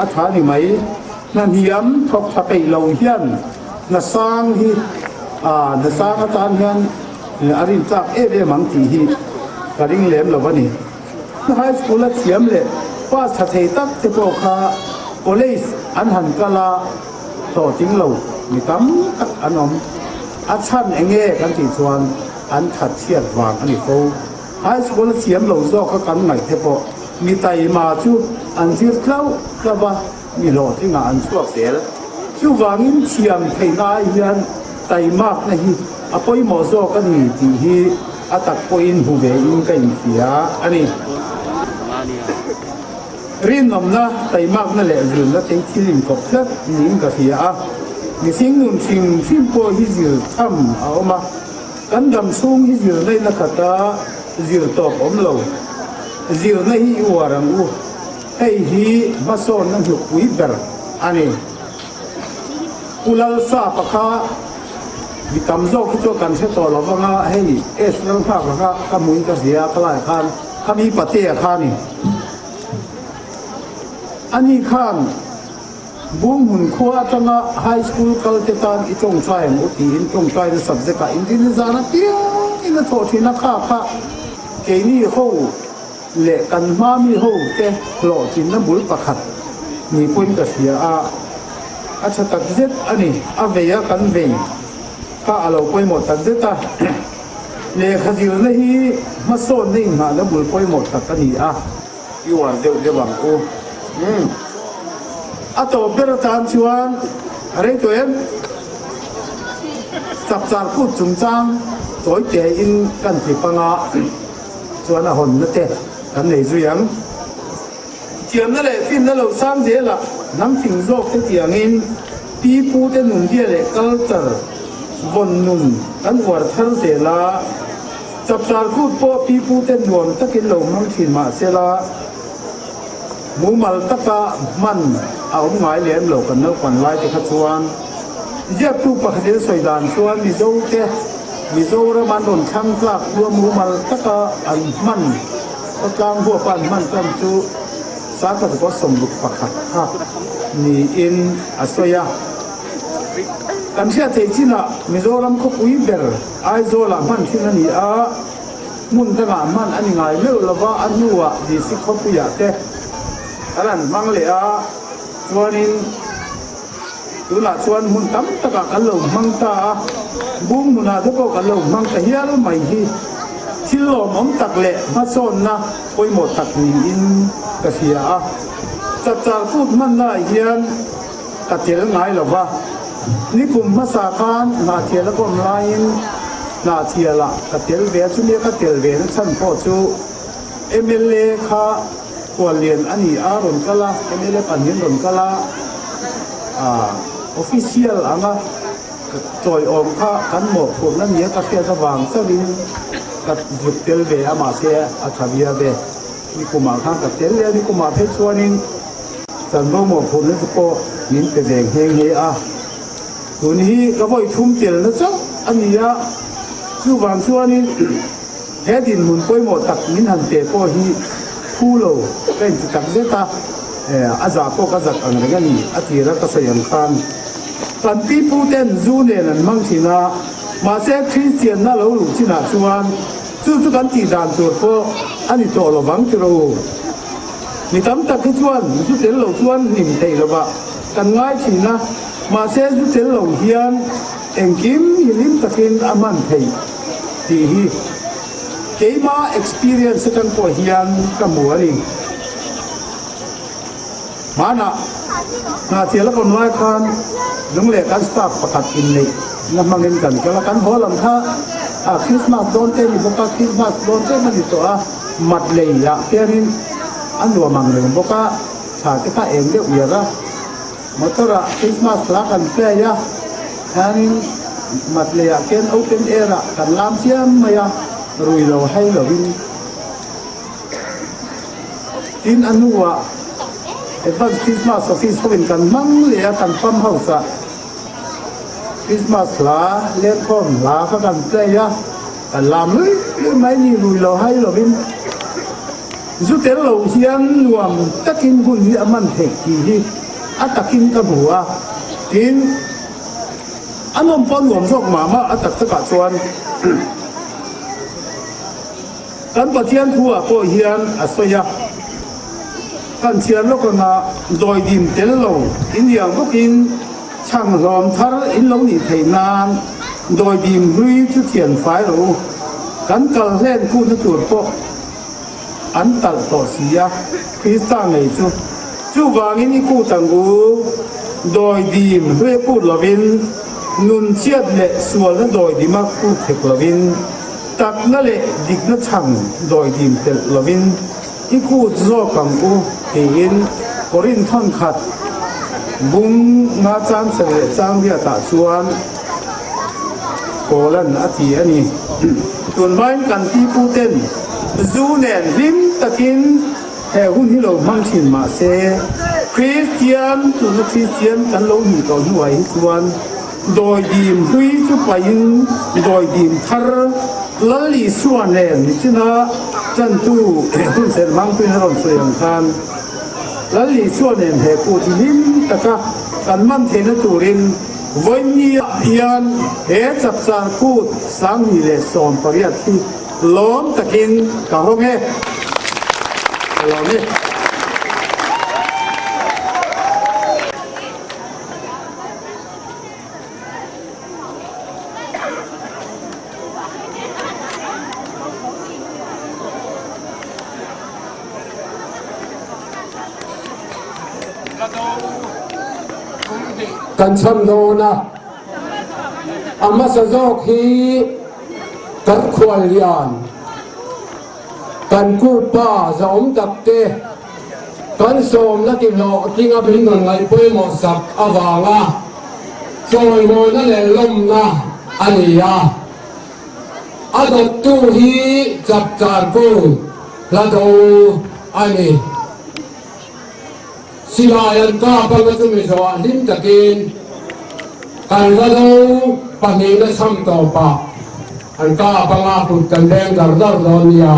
a tha ni mai. Hna hniam thawk tha peih lo hian hna sang hi hna sang atan hian a rin tlak em em ang tih hi ka ring lem lo a ni. High School a thiam leh pass tha thei tak te pawh kha college an han kal a hlawhtling lo mi tam tak an awm. A chhan eng nge kan tih chuan an that chhiat vang a ni fo. High School a thiam lo zawk kha kan ngaih te pawh mi taima chu an zir tlauh tlauh a, mi hlawhtlingah an chhuak zel. Chuvangin thiam theihna ai hian taimakna hi a pawimawh zawk a ni tih hi a tak pawhin hmu ve in ka inhria a ni. Rinawmna, taimakna leh zirna te hi thil inkawp tlat niin ka hria a. Mihring nun hrim hrim pawh hi zir tham a awm a. Kan dam chhung hi zirna in a khat a, zir tawp awm lo. Zirna hi i uar ang u. Hei hi hmasawnna hnukpui ber a ni. Pu Lalsapa kha mi tam zawk hi chuan kan hre tawh lo vang a, hei S Lalnghaka kha ka hmuin ka hria a, khalai khan khami patea kha a ni. Ani khan Bunghmun khua atanga High School kal te tan i tawngtai ang u tiin tawngtaina subject ah inrin zan apiangin a thawh thin a, kha kha keini ho leh kan hma mi ho te hlawhtlinna bul pakhat ni pawhin ka hria a, a tha tak zet a ni, a vei a kan vei kha a lo pawimawh tak zet a, lehkha zirna hi hmasawnna inngahna bul pawimawh tak a ni a, i uar deuh deuh ang u. Umm a tawp ber atan chuan a rei tawh em? Chapchar kut chungchang tawi tein kan ti pang a. Chuan a hawnna te kan nei zui ang. Thiamna leh finna lo sang zelah hnam fing zawk te tiangin pi pu te nunzia leh culture vawn nun kan uar thar zel a. Chapchar kut pawh pi pu te nuam takin lo hmang thin mah sela mumal taka hman a awm ngai lem lo kan naupang lai te kha chuan. Ziaktu pakhatin sawi dan chuan Mizo te Mizoram an rawn thlang tlak hlua mumal taka an hman khawtlang huapa an hman tan chu Sangkhat 61 kha niin a sawi a. Kan hriat theih chinah Mizoram khawpui ber Aizawlah hman thin a ni a, hmun dangah hman a ni ngai meuh lova a hnuah District khawpuiah te kan han hmang leh a, chuanin Tunah chuan hmun tam takah kan lo hmang ta a, bung hmunah te pawh kan lo hmang ta hial mai hi thil lawmawm tak leh hmasawnna pawimawh tak niin ka hria a. Chapchar kut hmannaah hian ka tel ngai lo va, nikum hmasa khan Hnahthial a kawm laiin Hnahthialah ka tel ve a, chumi a ka tel ve na chhan pawh chu mla kha Khuallian a ni a rawn kal a, mla pahnihin rawn kal a, ah official anga chawiawm kha kan mawhphurhna nia ka hriat avang chauhin ka zuk tel ve a mahse a tha viau ve. Nikumah khan ka tel leh a, nikumah phei chuanin chanvo mawhphurhna chu pawh min pe ve nghe nghe a. Tun hi ka vawi thum telna chauh a ni a, chuvang chuanin He dinhmun pawimawh tak min han pe pawh hi phu lo ka inti tak zet a, a zah pawh ka zak ang reng a ni, a tir a ka sawi ang khan. Kan pi pu ten zu nen an hmang thin a, mahse Kristianna lo luh chinah chuan chu chu kan tih dan tur pawh a ni tawh lovang ti rawh u. Mi tam tak hi chuan zu tel lo chuan hlim theih lovah kan ngai thin a, mahse zu tel lo hian engkim hi hlim takin a hman theih. Tih hi keima experience atang pawh hian ka hmu a ni. Hmanah Hnahthial a kawm lai khan Lungleh kan staff pakhat inneih na hmangin kan kal a, kan haw lam kha a Christmas dawn te a ni bawk a, Christmas dawn tlem a ni tawh a, mat lei ah hianin a nuam ang reng bawk a, thla te kha eng deuh iar a. Motor ah Christmas hla kan play a, hianin mat lei ah khian open air ah kan lam chiam mai a, rui lo hai lo in. Tin a hnu ah Advance Christmas office ho in kan hmang leh a, kan pump house ah Christmas hla lenkhawm hla kha kan play a, kan lam lui lui mai ni rui lo hai lo in. Zu tel lo hian nuam takin hun hi a man theih tih hi. A takin ka hmu a, tin, a nawm pawh a nuam zawk mah mah a tak takah chuan kan Pathian thu ah pawh hian a sawi a, kan chhiar lawk anga dawidim tel lo in iang bawkin chhang hlawm thar in lo nih theih nan dawidim hlui chu thian fai rawh u, kan kal hlen kutna tur pawh An talh tawh si a, Krista ngei chu. Chuvangin i kut ang u, dawidim hlui a kut lovin, nun chiat leh sualna dawidima kut hek lovin, takna leh dikna chhang dawidim telh lovin i kut zawk ang u, tiin Korinth thawnkhat bung nga changchhe leh changriatah chuan Paula'n a ti a ni. Tunhmain kan piputen zu nen hlim takin he hun hi lo hmang thin mah se, Kristian, tuna Kristian kan lo hmuh tawh hnuah hi chuan dawidim hlui chu paihin dawidim thar Lal Isua nen nichina tantu hun serh hmangtuin a rawn sawi ang khan Lal Isua nen he kut hi hlim taka kan man theihna turin Vawinia hian he chapchar kut 2018 hi lawm takin ka hawng e. Ka lawm e. Kan chhan dawn a, a hmasa zawk hi kan khuallian, kan kupa zahawm tak te kan sawmna ti hlawhtlinga min rawn ngaih pawimawh sak avanga chawimawina leh lawmna a ni a. A dawttu hi Chapchar Kung hla do a ni. Silai an kap anga chumi zawhah hlim takin kan hla do pahnihna chham tawpah an kap anga kut kan beng dar dar dawn nia.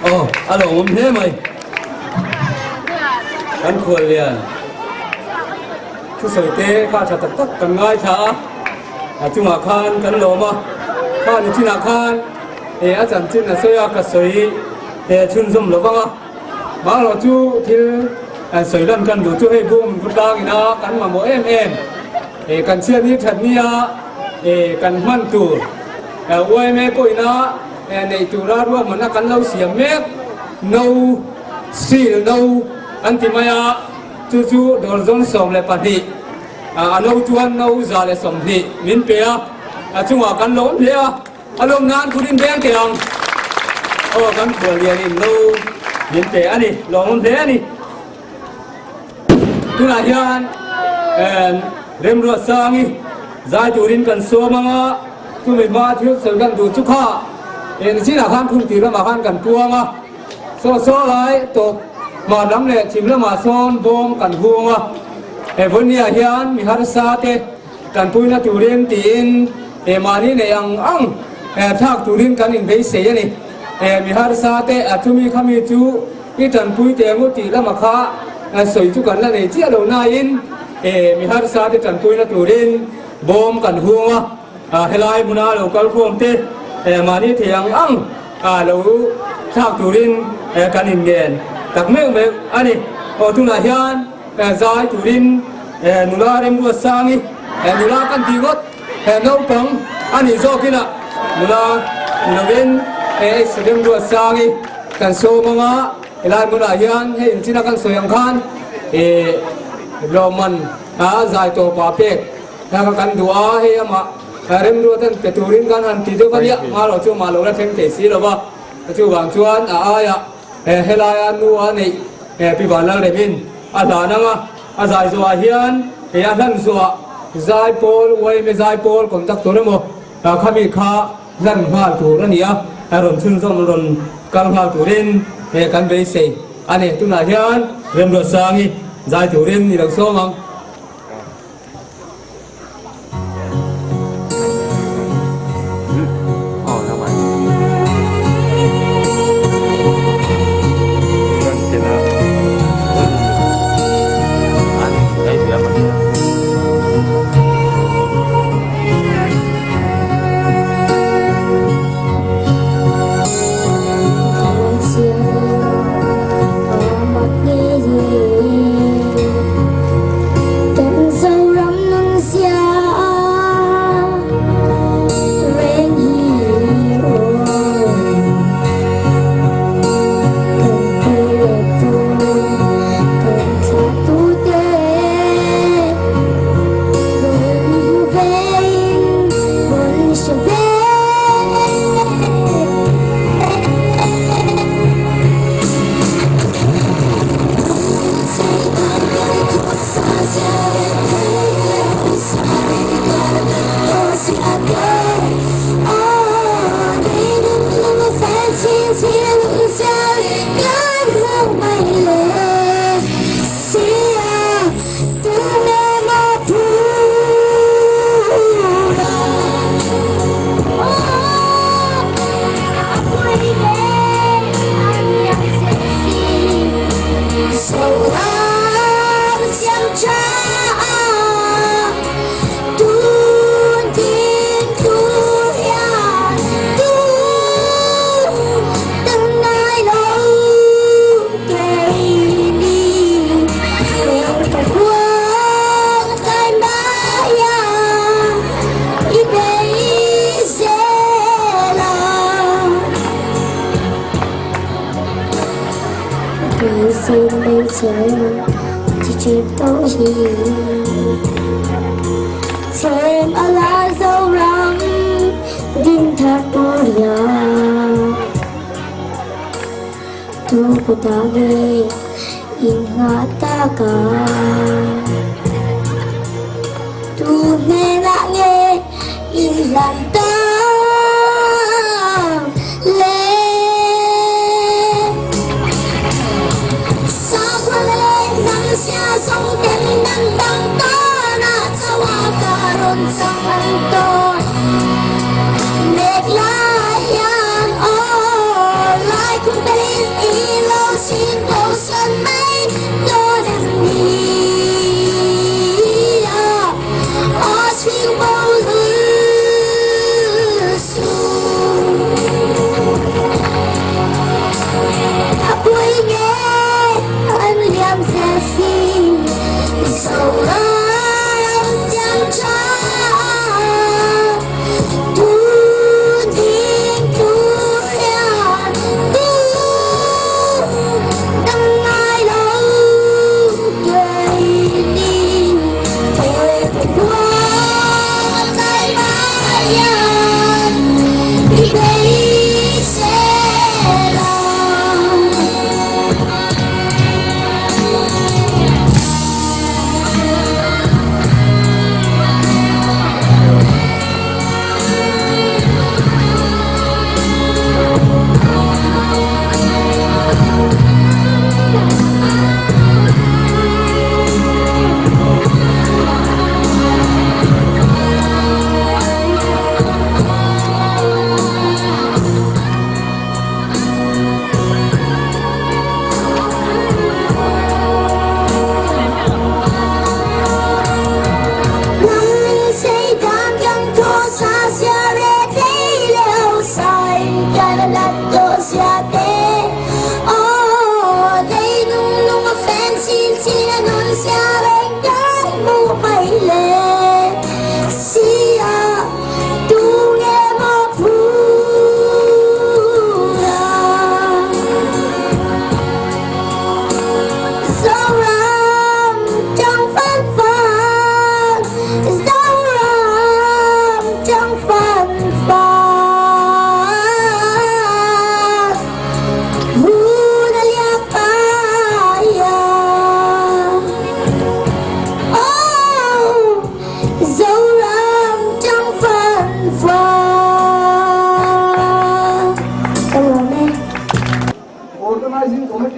Aw, a lo awm hle mai. Kan khuallian thusawi te kha tha tak tak kan ngaithla a, a chungah khan kan lawm a, kha ni chinah khan he a chanchin a sawi a, ka sawi he chhunzawm lo vang a. Mahrawh chu thil sawi lan kan duh chu hei bum khawtlang ina kan mamawh em em kan chhiat ni that nia kan hman tur yma pawh ina neih tura ruahmanna kan lo siam mek no steel no an ti mai a chu chu dawrzawn 12 a no chuan no 120 min pe a a chungah kan lo awm hle a. A lawm nan khurin beng teh ang. Aw kan khual lian in lo min pe a ni, lawmawm hle a ni. Tunah hian Remruatsangi zai turin kan sawm ang a, chumi hma thil sawi kan duh chu kha. Nichinah khan phungtir lamah khan kan puang a, saw saw lai tawp hmar lam leh chhim lamah sawn bawm kan hung a. He vawinia hian mi harsa te tanpuina turin tiin mahni nei ang ang thlak turin kan inbeisei a ni. Mi harsa te a chumi khami chu i tanpui teh ngu tih lamah kha sawi chu kan la nei chiah lo nain mi harsa te tanpuina turin bawm kan hung a. Helai hmuna lo kal khawm te mahni thei ang ang lo thlak turin kan inngen tak meuh meuh a ni. Aw tunah hian zai turin nula Remruatsangi nula kan tih ngawt naupang a nih zawkin ah nula ni lovin Remruatsangi kan sawm anga helai hmunah hian hei inchina kan sawi ang khan lawmman zai tawpah pek Hna kha kan duh a, hei amah remruat an pe turin kan han ti deuh a nia, hma lo chu amah lo la thleng thei si lo va, chuvang chuan a aiah helaia nu a neih Pi Vanlalremin a hlan ang a, a zai zawhah hian hei a hlan zawhah zaipawl yma zaipawl conductor emaw khami kha hlan nghal tur a ni a, rawn chhunzawm rawn kal nghal turin kan beisei a ni. Tunah hian Remruatsangi zai turin i lo sawm ang.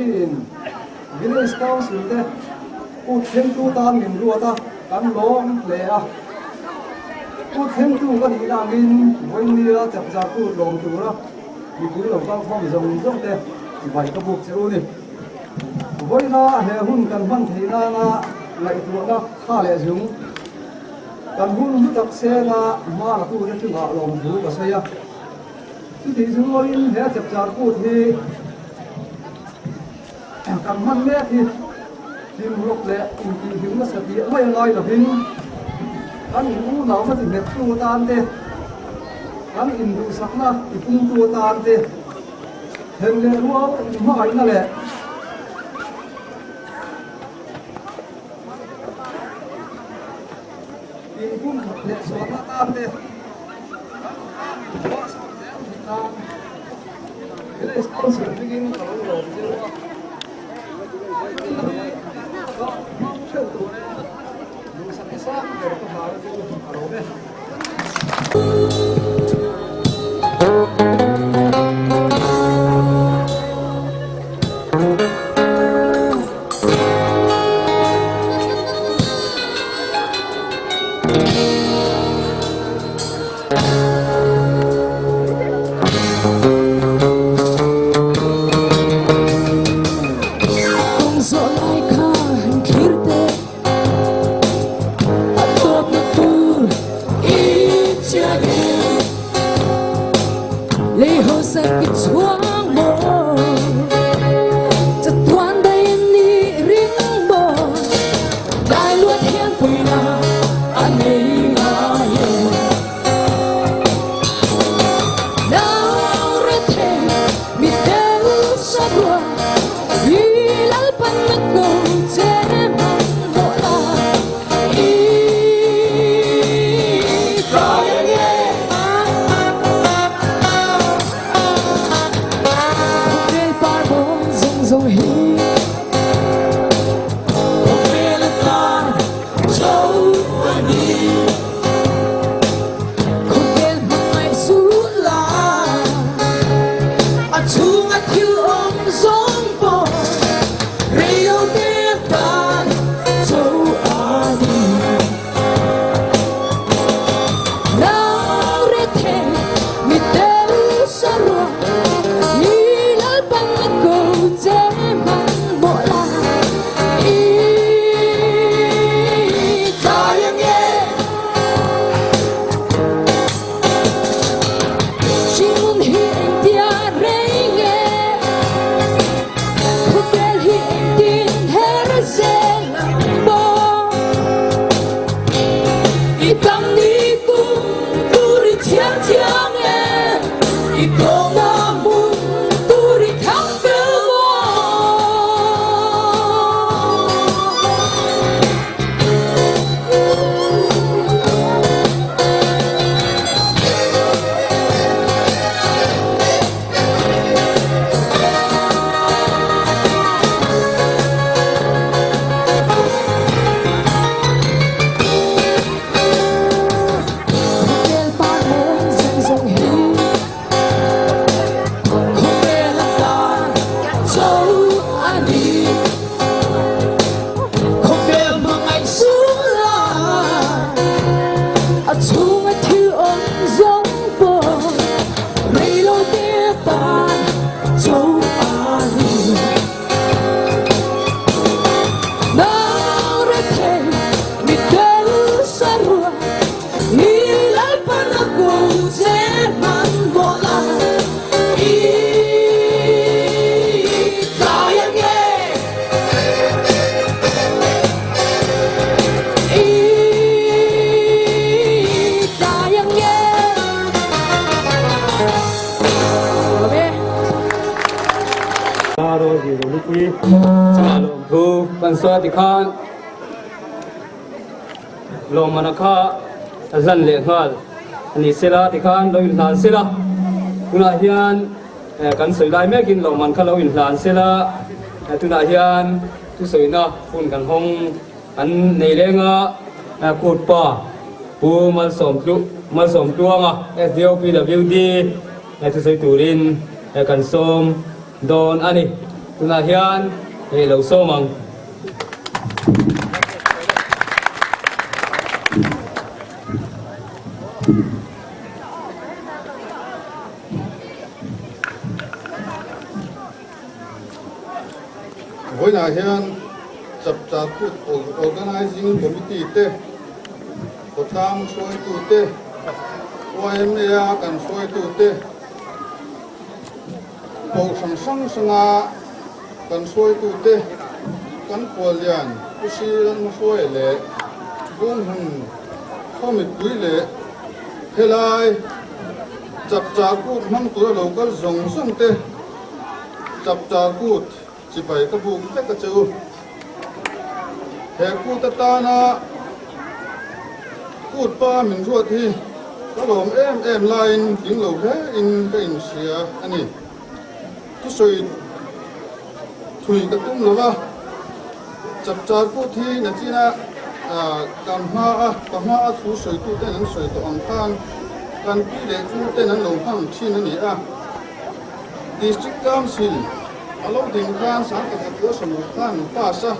Committee in Village Council te kut thlengtu tan min ruat a, kan lawm hle a. Kut thlengtu ka nih langin vawinia chapchar kut lawm tura mipui lo kal khawm zawng zawng te chibai ka buk che u ni. Vawiina he hun kan hman theih nana ngaihtuahna kha leh zung kan hun hlu tak sena hma la tute chungah lawmthu ka sawi a. Chutih zungawin he chapchar kut hi kan hman mek hi hlimhlawp leh intihhlim nasa tih mai a ngai lovin kan in unauna ti nghettu atan te, kan induhsakna ti pungtu atan te, then leh rual inhmangaihna leh inpumkhat leh zualna atan te kan inhmahsawn zel theih nan Village Council hmingin ka lo lawm zeuh a. Hei hi ka hmang theuh turin duhsak i sang ber ka hnar chu a lawm e. Kawng zawh lai kha han thlir teh a tawpna tur i chiang em? Lei hausak i chhuang maw? Chatuan daih an nih ring maw? Tlai luat hian puina a nei ngai em? Nau rethei mi tel sa rua i Lalpan a ko che hman hawh la i kai ang e. Khawvel par mawi zawng zawng hi Khawvel atan cho a ni. Khawvel hmangaih suh la, a chhunga thil awm zawng pawh rei lo te atan cho a ni. Nang rethei mi tel sa ruah i Lalpan a ko che hmanhmawh la i tlai ang e. Hringnun hi engtia rei nge, khawvel hi engtin her zel ang maw? I tam ni kum tur i thiam thiam e, i tawngna hmun tur i thang fel maw? Khawvel par mawi zawng zawng hi Khawvel atan cho a ni. Khawvel hmangaih suh la, a chhunga thil awm zawng pawh rei lo te atan cho a ni. Nang rethei mi tel sa rua i Lalpan a ko che hmanhmawh la i tlai ang e. I tlai ang e. Thu kan sawi a tikhan lawmman kha a hlan leh nghal a ni sela tikhan lo inhlan sela tunah hian kan sawi lai mekin lawmman kha lo inhlan sela tunah hian thusawina hun kan hawng an nei leng a kut pa Pu Malsawm Tluanga SDOPWD thusawi turin kan sawm dawn a ni. Tunah hian hei lo sawm ang. Vawiinah hian Chapchar Kut Organising Committee te, khawtlang hruaitute, YMA-a kan hruaitute, Kohhran hrang hranga kan hruaitute, kan khuallian Pu Sri Ramhruai leh Bunghmun khaw mipui leh helai Chapchar Kut hmang tura lo kal zawng zawng te Chapchar Kut chibai ka buk vek a che u. He kut atana kut pa min ruat hi ka lawm em em laiin tling lo hle in ka inhria a ni. Thusawi thui ka tum lo va, Chapchar kut hi nachina kan hma a, ka hma a thu sawitu ten an sawi tawh ang khan kan pi leh pu ten an lo hmang thin a ni a. District Council a lo ding khan Sangkhat Kua Sawmruk khan an pass a,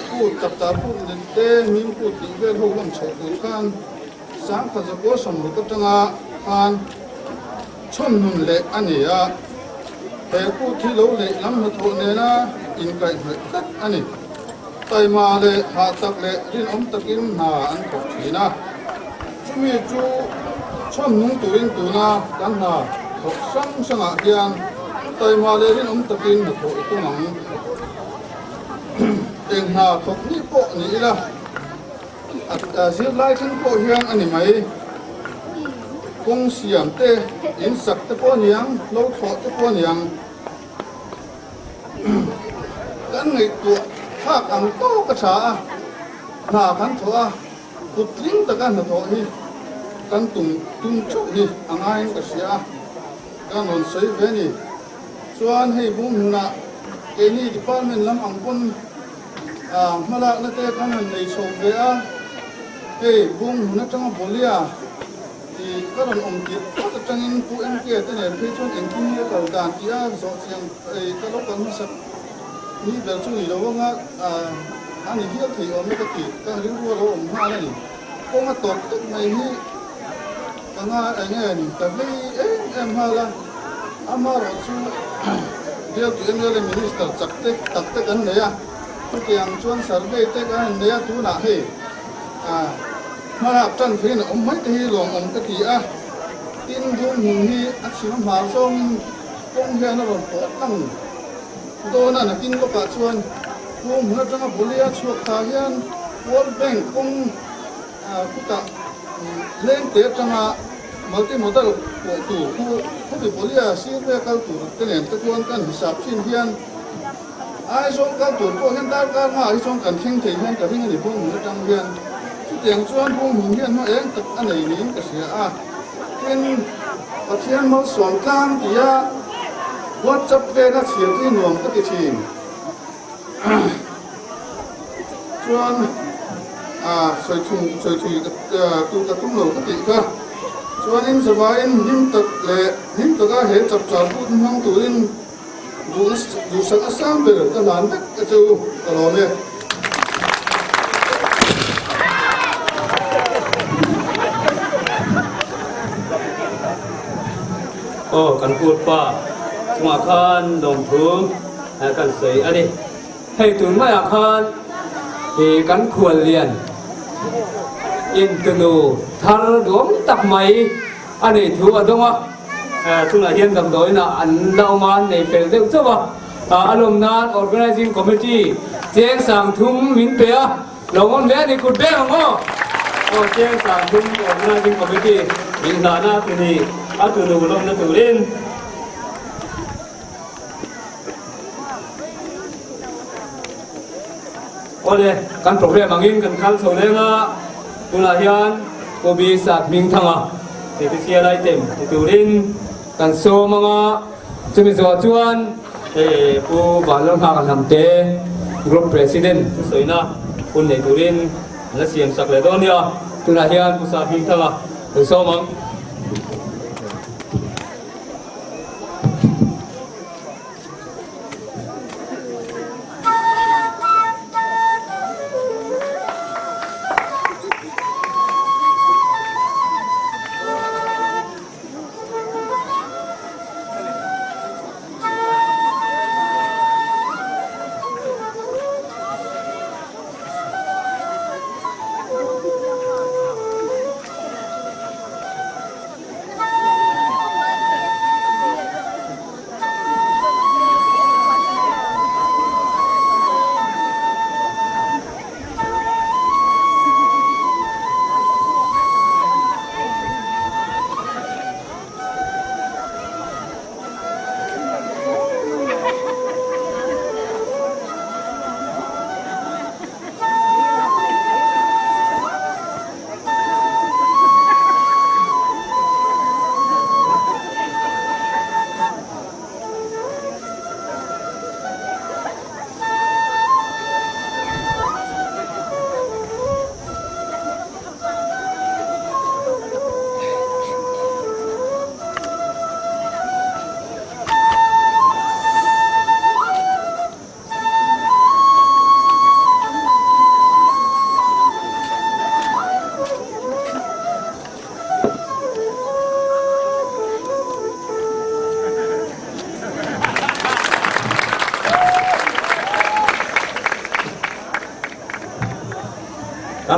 Kut, Chapchar Kut leh te Mim Kut tih vel ho lam chhoh tur khan Sangkhat Zakua Sawmruk atanga khan chhawnhnun leh a ni a, he kut hi lo leh lam hnathawh nena inkaihhnawih tlat a ni. Taima leh hahtak leh rinawm takin hna an thawk thin a. Chumi chu chhawn nung turin tuna kan hna thawk hrang hrangah hian taima leh rinawm takin hna thawh i tum ang. Eng hna thawk ni pawh ni ila, a zirlai thleng pawh hian a ni mai. Kawng siam te, in sak te pawh a ni ang, hlo thlawh te pawh a ni ang. Kan ngaihtuah thlak ang tawk a tha a, hna kan thawh a. Kut tling taka hnathawh hi kan tum tum theuh hi a ngaiin ka hria a, ka rawn sawi ve a ni. Chuan hei bung hmunah keini department lam ang pawn hmalakna te kan han nei chho ve a, hei bung hmun atanga Bolia tih ka rawn awm tirh phawt atangin Pu MK te nen phei chuan engtin nge kal dan tih a zawh chiang ka lo kal hmasak. Ni ber chu ni lo anga a ni hial thei awm e ka ti, ka rilru a lo awm nghal a ni. Kawng a tawp tawp mai hi ka nga eng nge ni ka vei em em nghal a, amaherawh chu bialtu mla minister chak te tak te kan nei a, chutiang chuan survey te kan han nei a, tunah hei hmalak tan theiin a awm mai te hi lawmawm ka ti a, tin Bunghmun hi a chhim a hmar zawngin kawng hian a rawn pawh tlang. Dawna nakin lawkah chuan Pu hmun atanga Bolia chhuak tha hian World Bank kawng kutah lengte atanga multimodal pawh tur khu khawpi Bolia sir vea kal tur te nen te chuan kan hisap thin hian Aizawl kal tur pawh hian darkar hmaah hi chuan kan thleng thei hian ka ring a ni Pu hmun atang hian chutiang chuan Pu hmun hian hma eng tak a nei niin ka hria a. Tin, Pathian malsawm tlang tia WhatsApp vela chhiar hi nuam ka ti thin. Chuan sawi thung sawi thui tu ka tum lo ka tih kha. Chuanin zavaiin hlim tak leh hlim taka he chapchar but hmang turin duhsak a sang ber ka hlan vek a che u ka lawm e. Aw kan kut pa chungah khan lawmthu kan sawi a ni. Hei tun maiah khan ih kan khual lian intunu thar duam tak mai a nei thu a dawng a. Tunah hian damdawiinah an la awm a, an nei fel deuh chauh a. A lawm nan Organising Committee cheng sangthum min pe a, lo awm hle a ni kut beng ang aw. Aw cheng sangthum Organising Committee min hlahna a tuni a tunu lawmna turin. Awle, kan program angin kan kal chho leng a, tunah hian Kobe Sat Hmingthanga Special Item ti turin kan sawm ang a, chumi zawh chuan hei Pu Vanlalnghaka Hnamte Group President thusawiina hun nei turin an la siam sak leh dawn a nia, tunah hian Pu Sat Hmingthanga kan sawm ang.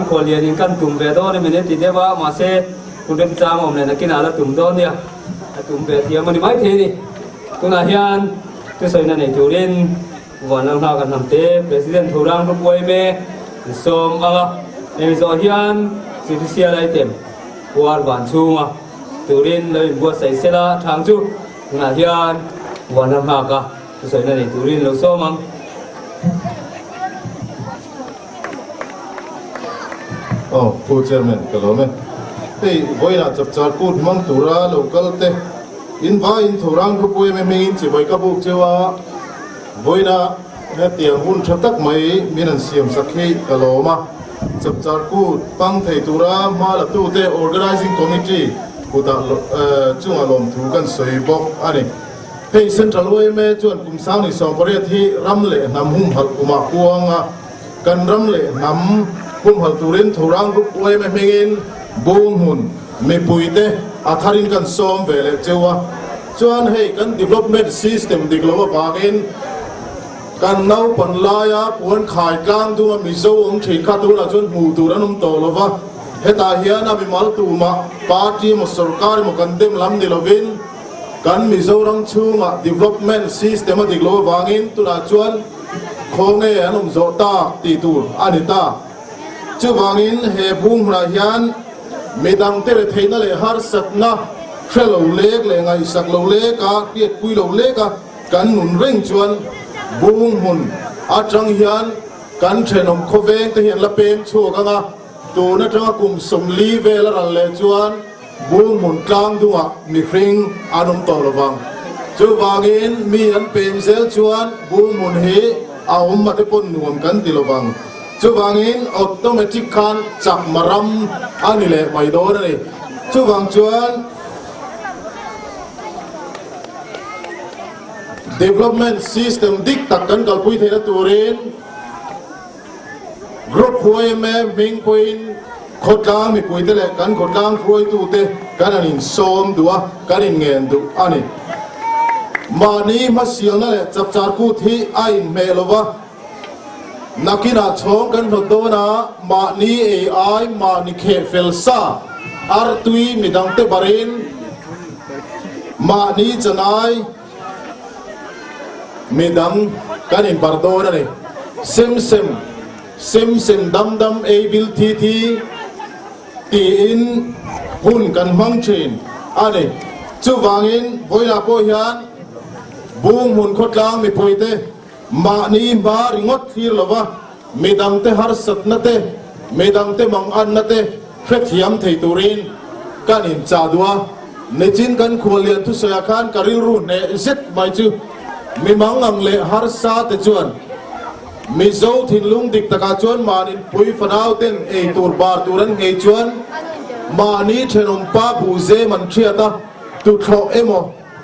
Kan khuallian in kan tum ve dawn em ni ti deuh a, mahse hun remchang awm leh nakinah la tum dawn nia, a tum ve thiam a ni maithei a ni. Tunah hian thusawiina nei turin Vanlam hla kan hnam te President Thurang Group yma an sawm ang a, hemi zawh hian Judicial item puar van chhunga turin lo inbuatsaih sela thang chu tunah hian Vanlam nghaka thusawiina nei turin lo sawm ang. Aw, Pu Chairman, ka lawm e. Hei, vawiinah chapchar kut hmang tura lo kal te, in vaiin Thorang Group yma hmingin chibai ka buk cheu a, vawiinah hetiang hun tha tak mai min an siam sak hi ka lawm a. Chapchar kut hmang thei tura hma la tute Organising Committee kutah chungah lawmthu kan sawi bawk a ni. Hei Central yma chuan kum 28 hi ram leh hnam humhalh kumah kuang a, kan ram leh hnam humhalh turin Thorang Group yma hmingin Bunghmun mipuite a tharin kan sawm ve leh cheu a. Chuan hei kan development system dik loh avangin kan naupan laia puan khai tlang dunga Mizo awm thin kha tunah chuan hmuh tur an awm tawh lo va, hetah hian a mimal tumah party emaw sorkar emaw kan dem lam ni lovin, Kan Mizoram chhungah development system a dik loh avangin tunah chuan khawnge an awm zawh tak tih tur a ni ta. Chuvangin he bung hmunah hian midangte retheihna leh harsatna hre lo lek leh ngaihsak lo leka hriatpui lo leka kan nun reng chuan bung hmun atang hian kan thenawm khawveng te hi an la peng chhuak ang a, tun atanga kum 40 vel a ral leh chuan Bunghmun tlang dungah mihring an awm tawh lo vang. Chuvangin mi an pem zel chuan Bunghmun hi a awm mate pawn nuam kan ti lo vang. Chuvangin automatic khan chakma ram a ni leh mai dawn a ni. Chuvang chuan development system dik tak kan kalpui theihna turin, Group yma hming pawhin khawtlang mipuite leh kan khawtlang hruaitute kan han insawm duh a, kan inngen duh a ni. Mahni hmasialna leh chapchar kut hi a inhmeh lo va, nakinah chhawng kan hlawt dawn a, mahni ei ai mahni kheh fel sa artui midangte barin mahni chanai, Midang kan inbarh dawn a ni. Sem sem, sem sem dam dam ei bil thi thi tiin hun kan hmang thin a ni. Chuvangin vawilah pawh hian Bunghmun khawtlang mipuite mahni hma ringawt thlir lova midangte harsatna te, midangte manganna te hrethiam thei turin kan inchah duh a. Nichin kan khuallian thusawiah khan ka rilru hneh zet mai chu mi mangang leh harsa te chuan Mizo thinlung dik takah chuan mahni pui fanau ten ei tur bar tur an nghei chuan mahni thenawm pa buhzem an hriat a, tuthlawh emaw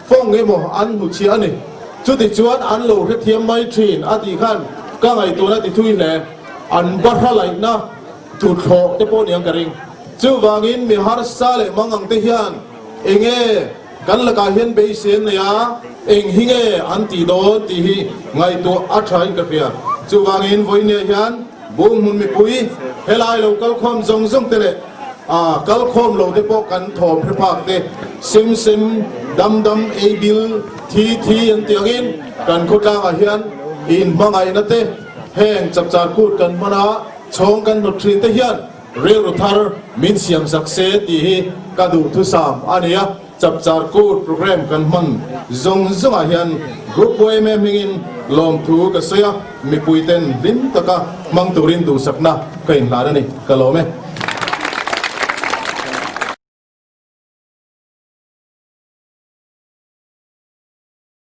fawng emaw an hmu chhiah a ni. Chuti chuan an lo hrethiam mai thin a tih khan ka ngaihtuahna ti thui hle. An bahra laihna Tuthlawh te pawh niang ka ring. Chuvangin mi harsa leh mangang te hian enge kan lakah hian beisei an nei a, eng hi nge an tih dawn tih hi ngaihtuah a tha in ka hria. Chuvangin vawinia hian Bunghmun mipui helai lo kalkhawm zawng zawng te leh kalkhawm lo te pawh kan thawm hre phak te sem sem dam dam ei bil thi thi an tih angin kan khawtlangah hian inhmangaihna te heng chapchar kut kan hman a, Chhawng kan hnawt thin te hian rilru thar min siam sak se tih hi ka duhthusam a ni a, Chapchar Kut program kan hman zawng zawngah hian Group yma hmingin lawmthu ka sawi a, mipui ten hlim taka hmang turin duhsakna ka inhlan a ni, ka lawm e.